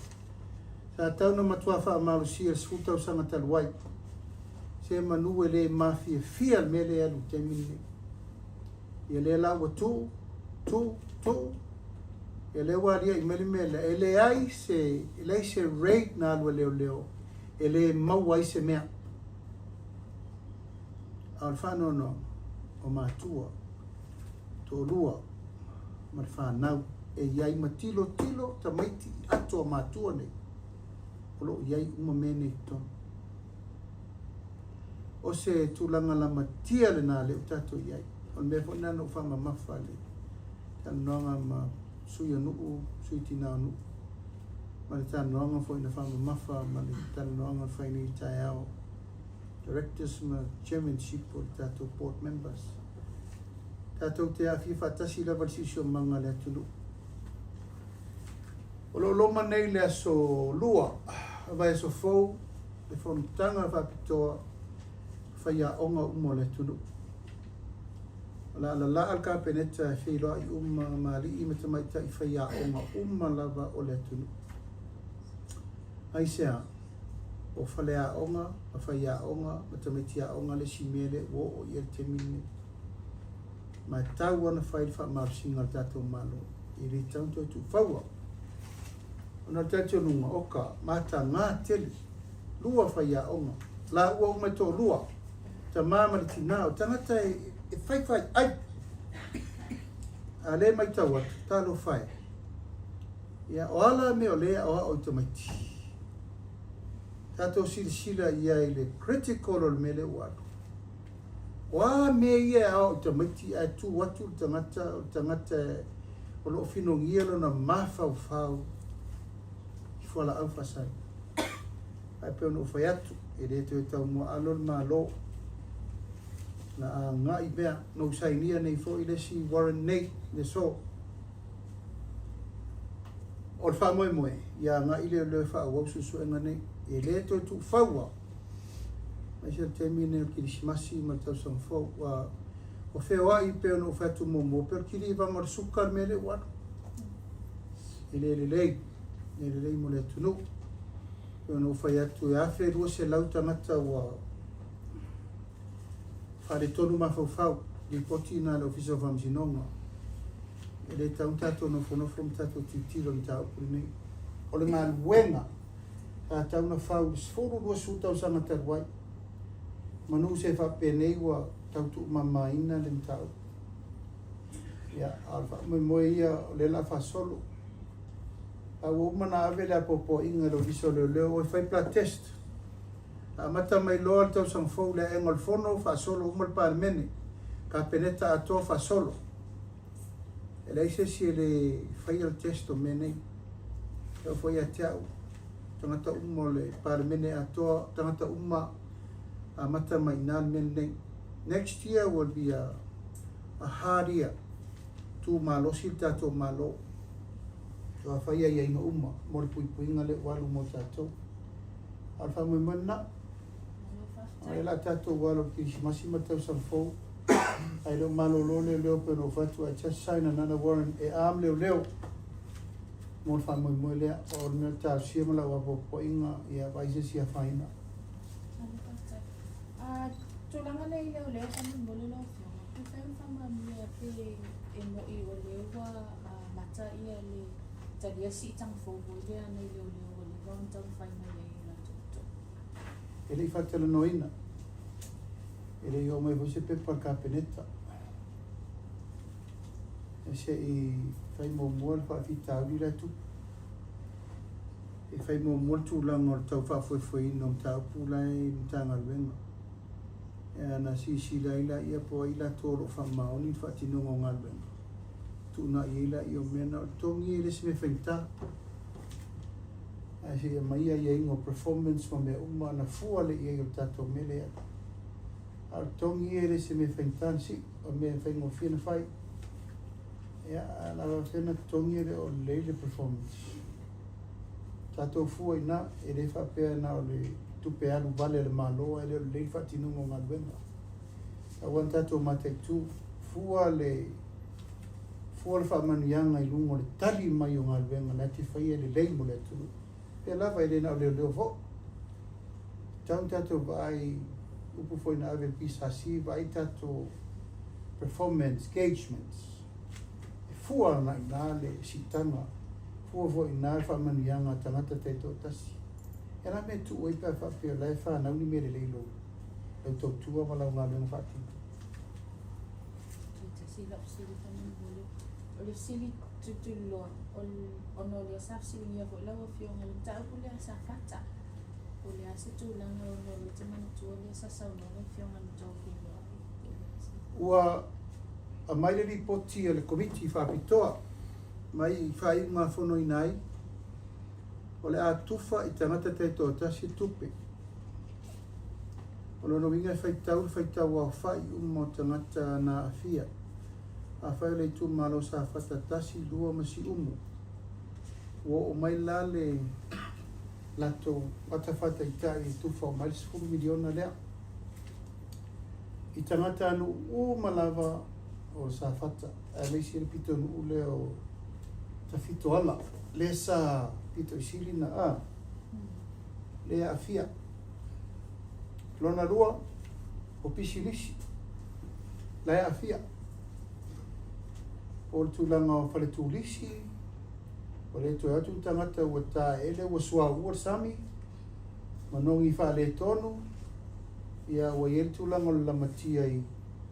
sa tatau ona matua faamalosia i le 10 tausaga talu ai, semanu e le mafiafia le mea lea e alu i le taimi lenei. Ia lea la ua tuu, tuu, tuu, ia lea ua alia'i mai le mea lea, e leai se, e leai se raid na alu a leoleo e le maua ai se mea. A o le faanoanoaga, o matua, toalua ma le fanau e i ai ma tilotilo tamaiti i ato a matua nei, o lo o i ai uma mea nei i totonu. O se tulaga lamatia lena lea ua tatou i ai. O le mea foi lena na ou faamamafa i le talanoaga ma sui o nuu, sui tina o nuu, ma le talanoaga foi na faamamafa ma le talanoaga na fai nei i le taeao, directors ma chairmanship o le tatou board members. Tatou te aafia faatasi lava i le siosiomaga a le atunuu. O lo o loma nei le aso Lua, vaiaso fou, le fonotaga faapitoa faiaoga uma o le atunuu. O le a lalaa le Kapeneta e feiloai uma ma alii ma tamaitai faiaoga uma lava o le atunuu. Aisea? O faleaoga ma faiaoga ma tamaiti aoga le isi mea lea ua oo i ai le taimi lenei. Ma e tatau lava ona fai le faamalosiga a le tatou Malo. E le tatau ona toe tuufaua. Ona o le talitonuga, oka, mataga tele, lua faiaoga, laua uma e toalua, tama ma le tina, o tagata e faifai ai. A lea e matau atu, talofa e. Ia, o a la mea o lea e aoao i tamaiti? Tatou silasila i ai i le critical o le mea lea ua alu. O a mea ia e aoao i tamaiti ae tu atu le tagata, o le tagata o lo o finogia lona mafaufau i fualaau faasaina. Ae pei ona ou fai atu, e le toe taumuaalo le Malo. Na agai mea, na ou sainia nei foi le isi warrant nei, le aso. O le faamoemoe, ia agai leoleo e faaauau suesuega nei. E le toe tuufaua. Aemaise le taimi lenei o le Kerisimasi ma le tausaga fou. Ua ua feoai e pei ona ou fai atu muamua, pei o le kilivaga o le suka le mea lea ua alu. E le lelei, e le lelei mo le atunuu. Pei ona ou fai atu e 1,200 tagata ua faaletonu mafaufau, lipoti na a le Ofisa o Faamasinoga. E le tatau ona tatou nofonofo ma tatou tilotilo i le mataupu lenei. O le galuega sa tatau ona fau i le 10, 20 tausaga talu ai, manu se faapenei ua tau tuumamaina le mataupu. Ia, a o le faamoemoe ia o lea o le a faasolo. A ua uma ona ave le apoapoaiga i le Ofisa o Leoleo, o e fai blood test. Amata mai loa le tausaga fou i le aega o le Fono, faasolo uma le Palemene, Kapeneta atoa faasolo. E leai se isi e le faia le test o mea nei. E oo foi ia te au, tagata uma o le Palemene atoa, tagata uma amata mai i ina le mea lenei. Next year will be a, a hard year. Tu malosi le tatou Malo. Ua fai aiaiga uma mo le puipuiga lea ua alu mo tatou. A o le faamoemoe lena. O lea o le a tatou alo i le Kerisimasi ma le tausaga fou. Ae le o malolo leoleo pei ona ou fai atu, I just sign another warrant e arm leoleo mo le faamoemoe lea. O le mea o le talosia ma lau apoapoaiga ia vaai se isi afaina. Malo faafetai. A tulaga lea i leoleo faamolemole lau afioga, pe fai ona faamaonia pe e mo'i o lea ua amata ia le talia siitaga fou foi lea a nai leoleo ua leva ona taumafai mai ai i latou totogi. E le i faatalanoaina. E le i oo mai foi se pepa a le Kapeneta. E se i fai muamua le faafitauli la e tupu. E fai muamua le tulaga o le tau faafoefoeina o mataupu la e i Matagaluega. E ana silasila ai laia po o ai latou o lo o faamaoni le faatinoga o galuega, tuunai ai laia o mea na. O le totogi e le o se mea faigata. Ae se i aumai aiaiga o performance ma mea uma ona fua lea i ai o le tatou mea lea. A o le totogi ia e le o se mea faigata ona sii, o le mea e faigofie ona fai. Ia, ae o le a faapefea ona totogi e le o lelei le performance. Tatou fua i ina, e le faapea na o le tupe alu vale a le Malo ae le o lelei le faatinoga o galuega. Aua na tatou mataitu, fua le fua le faamanuiaga i luga o le tali mai o galuega la e te faia e lelei mo le atunuu. Pea lava e le na o leoleo foi. Tau na tatou vaai upu foi na ave i le PSC, vaai tatou performance engagements. E fua agai i ina le siitaga, fua foi i ina le faamanuiaga a tagata taitoatasi. E la mea e tuu ai pe a faapea o la e fanau ni mea lelei i lou lau tautua ma lau galuega faatino. Toe tasi lau fesili faamolemole. O le fesili tulituliloa, ona o lea sa fesiligia foi lau Afioga i le mataupu lea a Safata. Po o le a se tulaga ona o lea ou te manatua o lea sa saunoa lau Afioga i le matua feiloai po o le a se. Ua aumai le lipoti a le Komiti Faapitoa mai i faaiugafonoina ai, o le a tufa i tagata taitoatasi le tupe. O lona uiga e faitau le faitau aofai uma o tagata na aafia. Afai o le itumalo Safata 1, 2 ma Siumu, ua oo mai la le latou ata faataitai e tufa mai le $10 miliona lea. I tagatanuu uma lava o Safata, aemaise le pitonuu lea o Tafitoala, lea sa pito i sili na a, lea aafia. Lona lua, o pisinisi, la e aafia. O le tulaga o fale turisi, ua le toe atu le tagata ua taele, ua suaua le sami, manogi faaletonu, ia ua i ai le tulaga o le lamatia i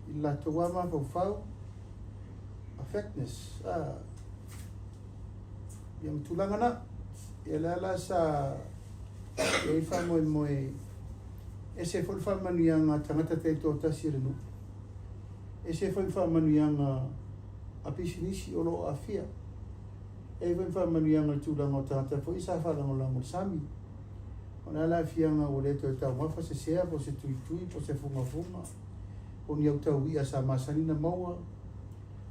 le latou lava mafaufau, affectness, a, ia ma tulaga na. Ia lea la sa i ai faamoemoe, ese foi le faamanuiaga a tagata taitoatasi o le nuu, ese foi ma faamanuiaga a pisinisi o lo o aafia. E i ai foi ma faamanuiaga i le tulaga o tagata foi sa faalagolago i le sami. O le a le aafiaga ua le toe taumafa se sea po o se tuitui po o se fugafuga po o ni au taui'a sa masani ona maua.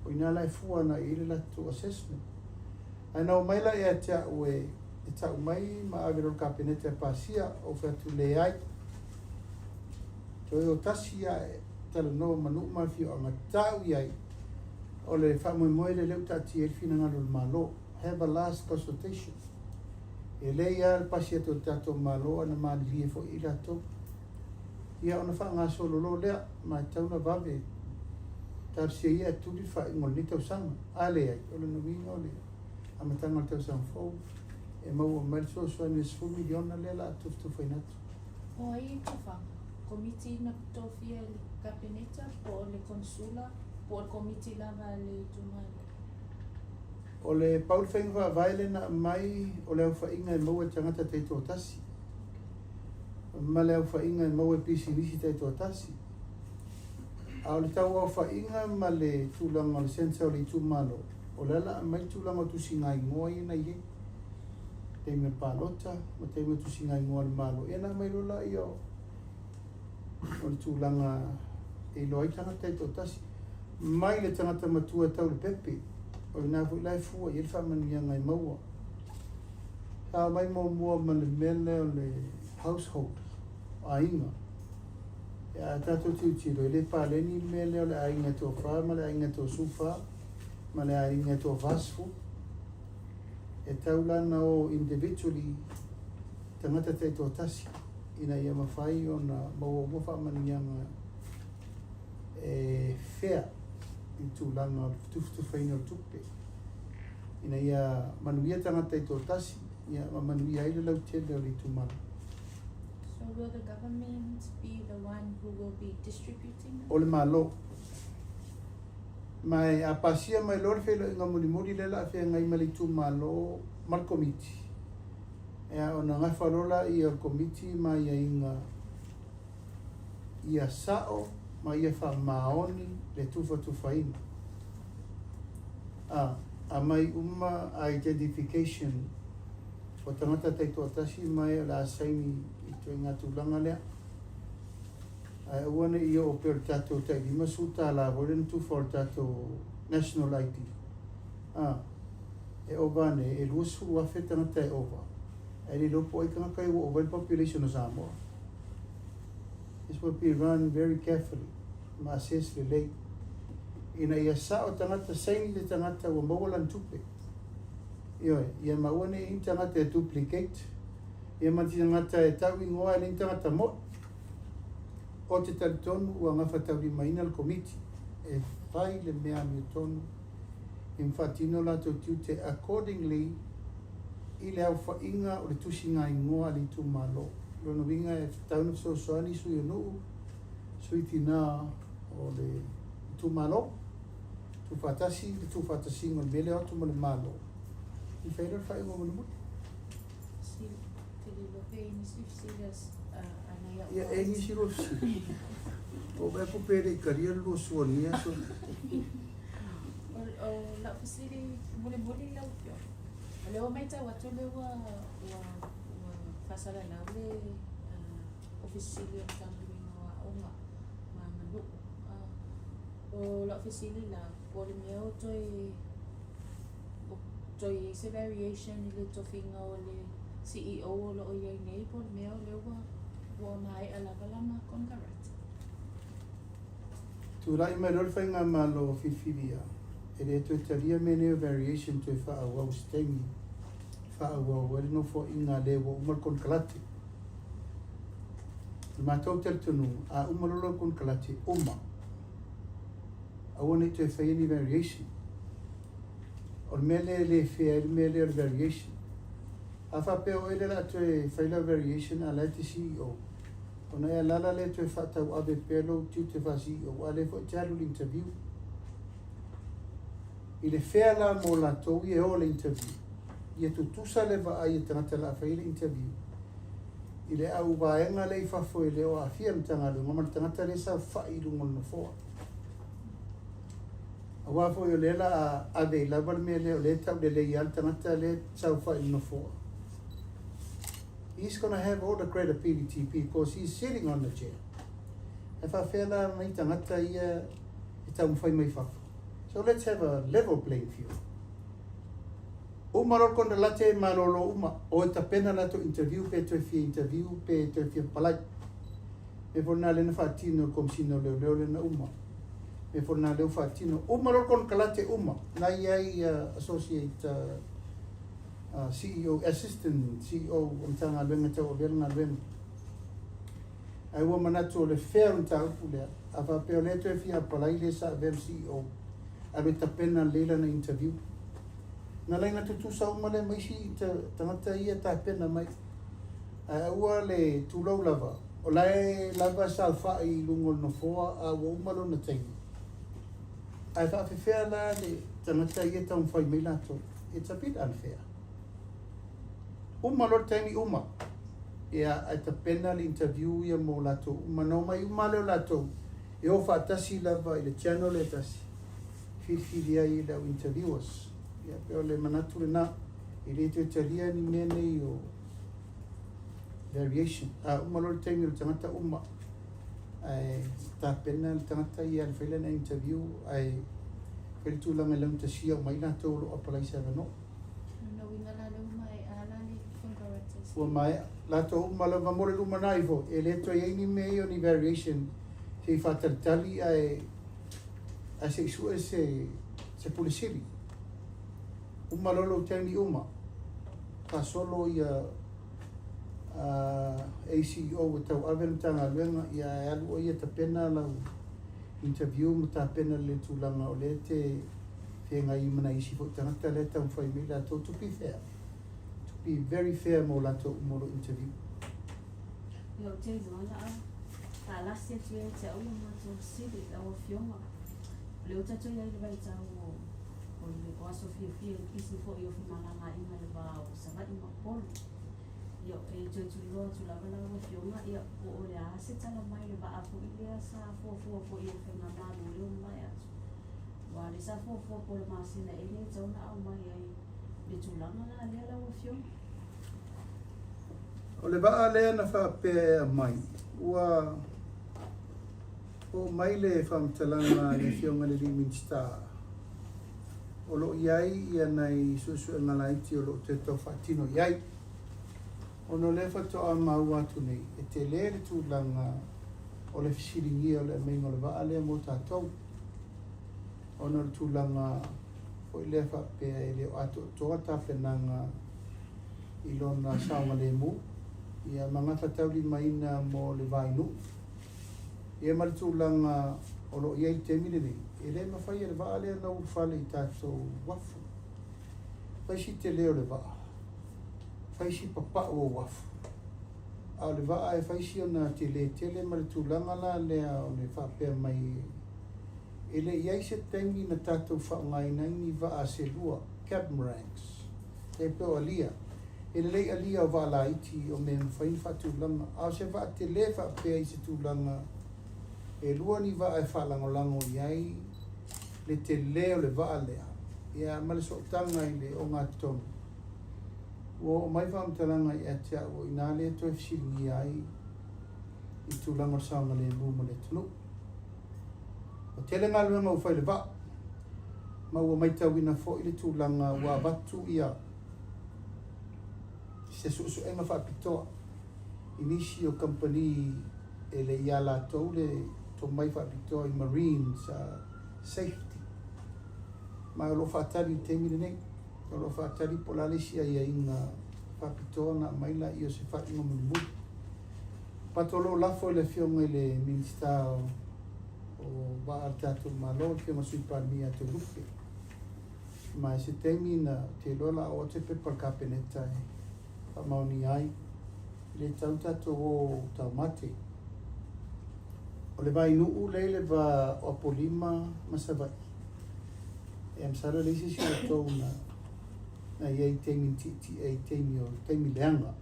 O i ina la e fua agai i ai le latou assessment. Ae na omai la ia te au e tau mai ma ave loa i le Kapeneta e pasia, ou fai atu, leai. Toe o tasi lava e talanoa ma nuu ma afioaga, tau i ai, o le faamoemoe lea lea ua taatia ai le finagalo o le Malo. Have a last consultation. E lelei lava le pasi atu o le tatou Malo ae na malilie foi i latou. Ia ona faagasolo loa lea, ma e tatau ona vave talosia ia e tuli le faaiuga o lenei tausaga. A leai, o lona uiga o le amataga o le tausaga fou e maua mai le fesoasoani o le $10 miliona lea o le a tufatufaina atu. O ai e tufaga? Komiti na tofia e le Kapeneta po o le Konesula po o le Komiti lava a le itumalo? O le pau le faiga faavae lea na aumai o le aofaiga e maua e tagata taitoatasi ma le aofaiga e maua e pisinisi taitoatasi. A o le tau aofaiga ma le tulaga o le centre o le itumalo, o le a la aumai le tulaga o tusiga igoa ia na i ai, taimi o le palota ma taimi o tusiga igoa a le Malo, ia ona aumai loa lea o le tulaga e iloa ai tagata taitoatasi. Mai le tagata matua e tau i le pepe, o i ina foi la e fua i ai le faamanuiaga e maua. Sa aumai muamua ma le mea lea o le household, aiga. Ia, a tatou tilotilo, e le paleni le mea lea o le aiga e toafa ma le aiga e toasefulufa ma le aiga e toavasefulu. E tau la ona o individually tagata taitoatasi ina ia mafai ona maua uma faamanuiaga e fair i le tulaga o le tufatufaina o le tupe ina ia manuia tagata taitoatasi ia ma manuia ai le lautele o le itumalo. So will the government be the one who will be distributing them? O le Malo. Ma a pasia mai loa le feiloaiga mulimuli lea o le a feagai ma le itumalo ma le Komiti, ia ona gafa loa lea o le Komiti ma aiaiga ia sao ma ia faamaoni le tufatufaina. A aumai uma identification o tagata taitoatasi ma e o le a saini i ituaiga tulaga lea. Ae aua ne i oo pea o le tatou tai $50 foi lea na tufa o le tatou National ID. A, e ova ane, e 20,000 tagata e ova, ae le iloa po o ai tagata ia ua ova ai le population o Samoa. This will be run very carefully ma assess lelei ina ia sao tagata, saini le tagata ua maua lana tupe. Ioe, ia ma aua ne i ni tagata e duplicate, ia ma ni tagata e tau ingoa e le ni tagata mo'i. Ou te talitonu ua gafataulimaina le Komiti e fai le mea amiotonu i ma faatino latou tiute accordingly i le aofaiga o le tusiga igoa a le itumalo. O lona uiga e tatau ona fesoasoani sui o nuu, sui tina o le itumalo, tuufaatasi le tuufaatasiga o le mea lea o atu ma le Malo, i fai ai lea o le faaiuga mulimuli. Ia, e nisi lua fesili. Ua vaai atu pe le i talia le lua suania so. O lau fesili mulimuli lau Afioga, o lea ua matau atu o lea ua ua ua faasalalau le Ofisa Sili o le Matagaluega o Aoga ma Aganuu. O lau fesili la, po o le mea o toe o toe i ai se variation i le tofiga o le CEO o lo o i ai nei po o le mea o lea ua ua maea lava lana konekarate? Tulai mai loa le Faigamalo filifilia, e le toe talia mea nei o variation toe faaauau i se taimi e faaauau ai le nofoaiga a le ua uma le konekarate. O le matou talitonuga, a uma loa lau konekarate, uma. Aua ne i toe faia ni variation. O le mea lea e le fair ai le mea lea o le variation. A faapea o oe lea o le a toe fai lau variation a o la e te CEO, ona e alaala lea e toe faatauave pea lou tiute faa-CEO, a o lea foi e te alu i le interview. I le fair la mo latou ia e o i le interview, ia tutusa le vaai a tagata o le a fai le interview i le au vaega lea i fafo e le o aafia le Matagaluega ma le tagata lea e saofai i luga o le nofoa. Aua foi o lea la a ave ai lava le mea lea o lea e taulelei lava le tagata lea e saofai i le nofoa. He's gonna have all the credibility because he's sitting on the chair. Ae faafefea la nai tagata ia e taumafai mai fafo? So let's have a level playing field. Uma loa le konekarate malolo uma, o e tapena latou interview pe toe fia interview pe toe fia palai. Mea foi lena lea na faatino e le Komesina o Leoleo lea na uma. Mea foi lena lea ua faatino. Uma loa le konekarate uma, na i ai associate CEO, assistant CEO o Matagaluega tauavea le galuega. Ae ua manatu o le fair o le mataupu lea, a faapea o lea e toe fia apalai le sa avea ma CEO, alu e tapena lelei lana interview. Na laina tutusa uma lea ma isi tagata ia e tapena mai. Ae aua le tulou lava, o la e lava saofai i luga o le nofoa a ua uma lona taimi. Ae faafefea la le tagata ia e taumafai mai latou? It's a bit unfair. Uma loa le taimi uma, ia ae tapena le interview ia mo latou uma. Na omai uma lava lea o latou e o faatasi lava i le channel e tasi filifili ai le au interviewers. Ia pei o le manatu lena, e le toe talia ni mea nei o variation. A uma loa le taimi o le tagata uma, ae tapena le tagata ia e fai lana interview ae fai le tulaga e laugatasia uma ai latou o lo o apalai se avanoa. Lona uiga la lea ua maea la le konekarate. Ua maea. Latou uma lava mo le lumanai foi, e le toe i ai ni mea ia o ni variation. Se i faatalitali ae ae se i sue se se Pule Sili. Uma loa lou taimi uma, faasolo ia ACEO e tauave le Matagaluega, ia ae alu oe ia tapena lau interview ma tapena le tulaga o lea e te feagai ai ma nai isi foi tagata lea e taumafai mai latou to be fair, to be very fair mo latou uma o lo o interview. Ia ou te iloa la a taalasi atu ia te au le matou fesili lau afioga. O lea ua tatou i ai i le vaitau o o le o aso fiafia i le pisi foi o femalagaaiga i le va o Savaii ma Upolu. Ia e toe tuliloa atu lava lau afioga ia po o le a se tala mai i le vaa foi lea sa fuafua foi e le faigamalo lea ua mavae atu. Aua o lea sa fuafua po o le masina ea lea e tatau ona aumai ai le tulaga la lea lau afioga. O le vaa lea na faapea e aumai, ua oo mai le faamatalaga a le Afioga i le alii Minisita, o lo o i ai ia nai suesuega laiti o lo o toe tau faatino i ai. Ona o lea faatoa maua atu nei, e tele le tulaga o le fesiligia o le aumaiga o le vaa lea mo tatou, ona o le tulaga foi lea faapea e le o atoatoa tapenaga i lona saogalemu, ia ma gafataulimaina mo le vainuu, ia ma le tulaga o lo o i ai i le taimi lenei, e le mafai e le vaa lea ona ulufale i tatou uafu. Fai si tele o le vaa, fai si papau o uafu, a o le vaa e fai si ona tele tele ma le tulaga la lea o le faapea mai e le i i ai se taimi na tatou faaaogaina ai ni vaa se lua, catamarans, e pei o alia. E lelei alia o vaa laiti o mea e mafai ona faatulaga, a o se vaa tele faapea i se tulaga e lua ni vaa e faalagolago i ai le tele o le vaa lea, ia ma le sootaga i le ogatotonu. Ua oo mai faamatalaga ia te au o i ina lea e toe fesiligia ai i tulaga o le saogalemu mo le atunuu. Ua tele galuega ua fai i le vaa, ma ua matauina foi le tulaga ua avatu ia se suesuega faapitoa i nisi o kamupani e le i a latou le tomai faapitoa i marines safety. Ma o lo o faatali i le taimi lenei. O lo o faatali po o le a le isi aiaiga faapitoa ona aumai laia o se faaiuga mulimuli. But o lo o lafo i le Afioga i le Minisita o Vaa a le tatou Malo, le Afioga i le Sui Palemia ia Toelupe. Ma i se taimi na ou te iloa o le a oo atu se pepa i le Kapeneta e faamaonia ai. E le tatau ona tatou o taumate. O le vainuu lea i le va o Apolima ma Savaii, ia masalo e leai se isi o outou na na i ai i taimi na tietie ai i taimi o taimi leaga.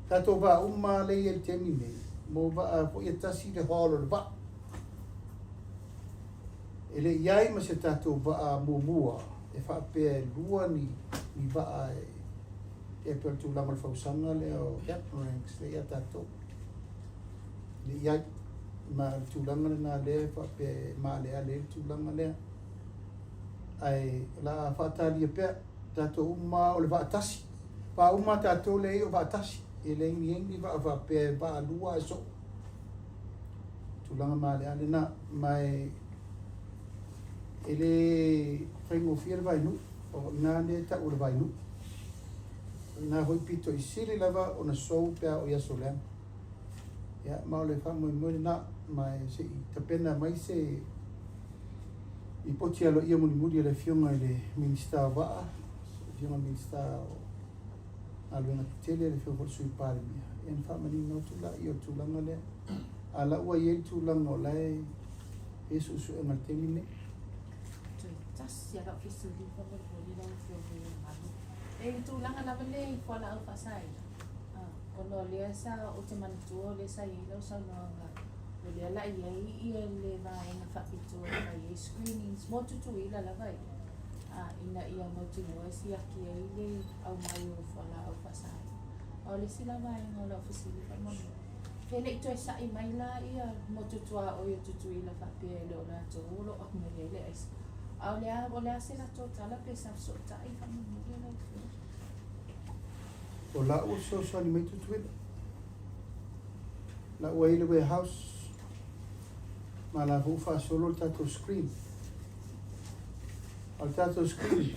Tatou vaa uma lea e i ai i le taimi nei, mo vaa foi e tasi le hull o le vaa. E le i ai ma se tatou vaa muamua e faapea e lua ni, ni vaa e, e pei o le tulaga o le fausaga lea o catamarans lea ia tatou. E le i ai. Ma o le tulaga lena lea e faapea e maaleale ai le tulaga lea. Ae o le a faatalia pea tatou uma o le vaa tasi. Vaa uma tatou lea e i ai o vaa tasi. E leai ni ai ni vaa faapea e vaa lua ae soo. Tulaga maaleale na. Ma e, e le faigofie le vainuu. O i ina lea e tau o le vainuu. O i ina foi pito i sili lava ona sou pe a oo i aso leaga. Ia, ma o le faamoemoe lena, ma e se i tapena mai se lipoti aloaia mulimuli a le Afioga i le Minisita o Vaa, le Afioga i le Minisita o Galuega Tetele, le Afioga foi i le Sui Palemia, ia ona faamanino atu lea o le tulaga lea. A o la ua i ai le tulaga o la e i ai suesuega i le taimi lenei. Toe tasi lava lau fesili faamolemole lau Afioga i le Malo. E i le tulaga lava lea i fualaau faasaina, ona o lea sa ou te manatua o lea sa i ai lau saunoaga, o lea la i ai ia le vaega faapitoa e fai ai screenings mo Tutuila lava ia, ina ia mautinoa e siaki ai le aumai o fualaau faasaina. A o le isi la vaega o lau fesili faamolemole, pe le i toe sa'i mai la ia motu tuaoi o Tutuila faapea e le o latou o lo o aumaia ai le aisa. A o le a, o le a se latou tala pe sa fesootai faamolemole lau Afioga? O la ua fesoasoani mai Tutuila. La ua i ai le warehouse. Ma la foi ua faasolo le tatou screen. O le tatou screen,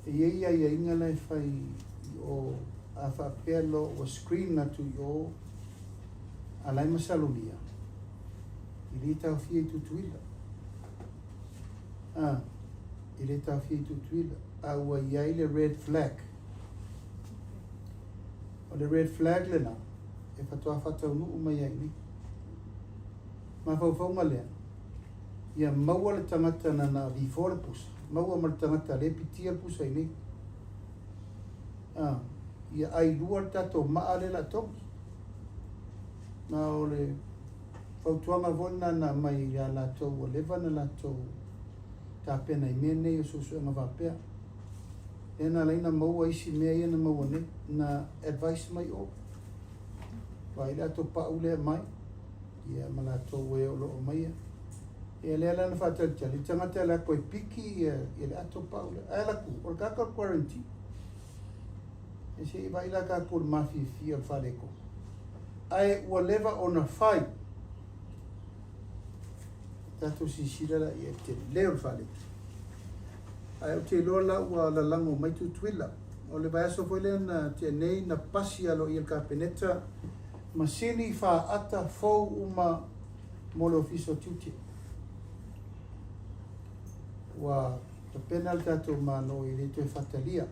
e i ai aiaiga la e fai i o, a faapea loa ua screen atu i o a la e masalomia, e le taofia i Tutuila. A, e le taofia i Tutuila, a ua i ai le red flag. O le red flag lena, e faatoa faataunuu mai ai i inei. Mafaufauga lea, ia maua le tagata na na before le pusa, maua ma le tagata lea e pitia le pusa i inei. A, ia ailua le tatou maa lea o le a togi. Ma o le fautuaga foi lena na aumai ia latou ua leva na latou tapena i mea nei o suesuega faapea. Lea na ala ai na maua isi mea ia na maua nei, na advice mai o. Vaai le ato pau lea mai, ia ma latou e o lo o aumaia. Ia lea la na faatalitali, le tagata e alu atu e piki ia, ia le ato pau lea. Ae alu atu, o le tagata o le quarantine. E se i vaai la tatou i le mafiafia o le faaletonu. Ae ua leva ona fai. Tatou silasila la i ai i le tele o le faaletonu. Ae ou te iloa la ua lalago mai Tutuila. O le vaiaso foi lea na tea nei na pasi aloaia e le Kapeneta masini faata fou uma mo le Ofisa o Tiute. Ua tapena le tatou Malo e le toe faatalia.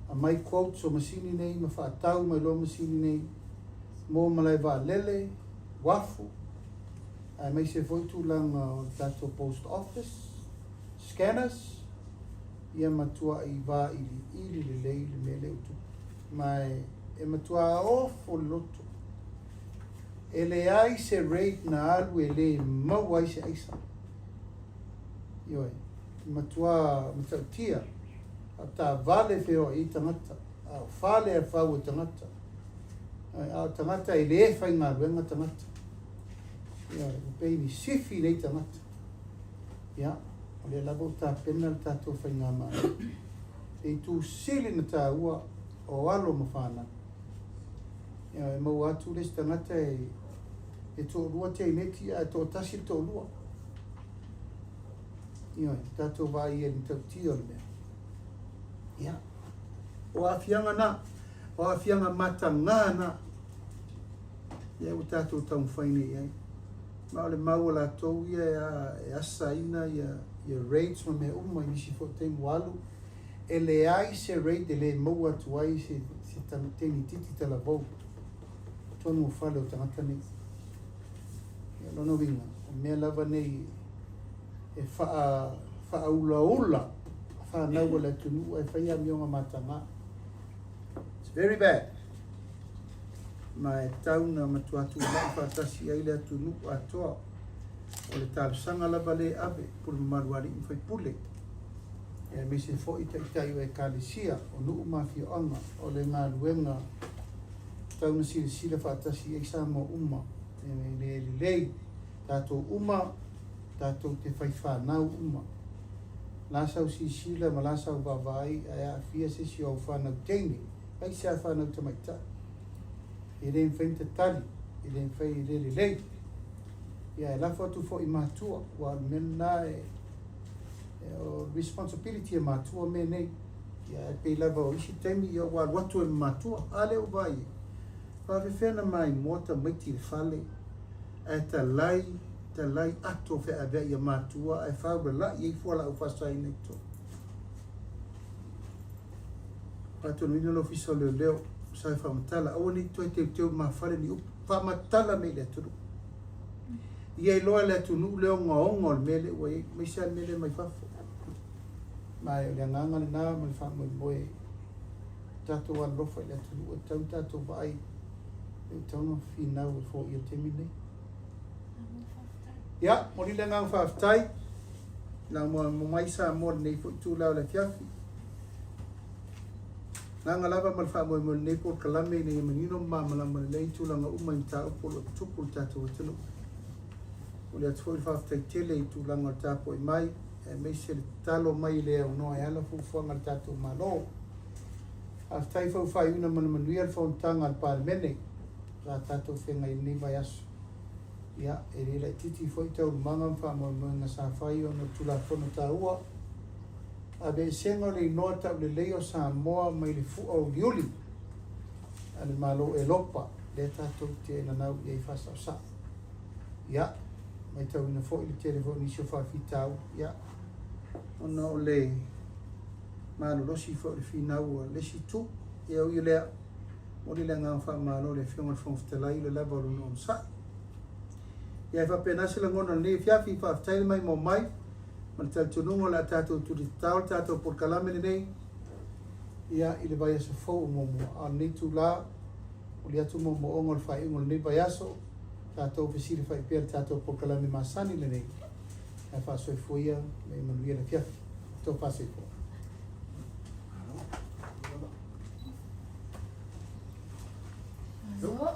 Aumai quotes o masini nei ma faatau mai loa masini nei mo malae vaalele, uafu, aemaise foi tulaga o le tatou post office, scanners, ia matuai vailiili lelei le mea lea ua tupu. Ma e matua ofo le loto. E leai se raid na alu e le maua ai se aisa. Ioe, e matua matautia, a o taavale e feoai ai tagata, a o fale e fau e tagata, a o tagata e le faigaluega tagata. Ioe, ua pei ni sifi nei tagata. Ia, o lea lava ua tapena le tatou faigamalo. Le itu sili na taua o alo ma fanau. Ia, e maua atu le isi tagata e, e toalua teineti ae toatasi le toalua. Ioe, tatou vaai i ai i le matautia o le mea. Ia, o aafiaga na, o aafiaga matagā na, lea ua tatou taumafai nei i ai. Ma o le mau a latou ia e asaina ia, ia raids ma mea uma i nisi foi taimi ua alu, e leai se raid e le maua atu ai se, se teinititi talavou i totonu o fale o tagata nei. Ia, o lona uiga, o mea lava nei e faa, faaulaula fanau a le atunuu ae fai amioga mataga. It's very bad. Ma e tau na matua tulai faatasi ai le atunuu atoa. O le talosaga lava lea e ave, pule mamalu a alii ma faipule, aemaise foi taitai o ekalesia, o nuu ma afioaga, o le galuega tau na silasila faatasi ai Samoa uma, e le lelei tatou uma tatou te fai fanau uma. La sau silasila ma la sau vaavaai ae aafia se isi o au fanau teine, aemaise a fanau tamaitai. E le mafai ona tatali, e le mafai, e le lelei. Ia, e lafo atu foi i matua, aua o le mea lena e, o responsibility a matua mea nei. Ia, e pei lava o isi taimi, ia ua alu atu ai ma matua, a lea ua vaai ai. Faafefea na maimoa tamaiti i le fale, ae talai, talai ato feaveai a matua ae faulalai ai fualaau faasaina i totonu. Faatonuina le Ofisa o Leoleo, sa e faamatala, aua ne i toe teuteu mafale ni upu, faamatala mea i le atunuu. Ia iloa e le atunuu le ogaoga o le mea lea ua i ai, aemaise lava le mea lea mai fafo. Ma o le agaga lena ma le faamoemoe tatou alolofa i le atunuu e tatau ona tatou vaai e tatau ona finau e foia i le taimi lenei. Ia, momoli le agaga faafetai na mo mai Samoa lenei foi itula o le afiafi. Agaga lava ma le faamoemoe o lenei polokalame ina ia manino ma malamalama lelei tulaga uma i mataupu o lo o tutupu i le tatou atunuu. Momoli atu foi le faafetai tele i tulaga o le tapuai mai aemaise le tatalo mai i le aunoa e ala fuafuaga a le tatou Malo. Faafetai foi ua faaiuina ma le manuia le fonotaga a le Palemene sa tatou feagai i lenei vaiaso. Ia, e le laitiiti foi taualumaga ma faamoemoega sa fai ona o le Tulafono taua, aveesega o le igoa tauleleia o Samoa mai le fua uliuli a le Malo Elopa, lea tatou te nanau i ai faasaosao. Ia, matauina foi le tele foi o nisi o faafitauli, ia, ona o le malolosi foi o le finau a le isi itu. Ia ui i lea, momoli le agaga faamalo i le Afioga i le Fofoga Fetalai i le lava o lona onosai. Ia e faapena se lagona o lenei afiafi, faafetai le maimoa mai ma le talitonuga o le a tatou tulitatao le tatou polokalame lenei ia i le vaiaso fou o muamua. A o lenei itula, momoli atu moomooga o le faaiuga o lenei vaiaso, tatou fesilafai pea i le tatou polokalame masani lenei, ae faasoifua ia ma ia manuia le afiafi. Tofa soifua. Malo.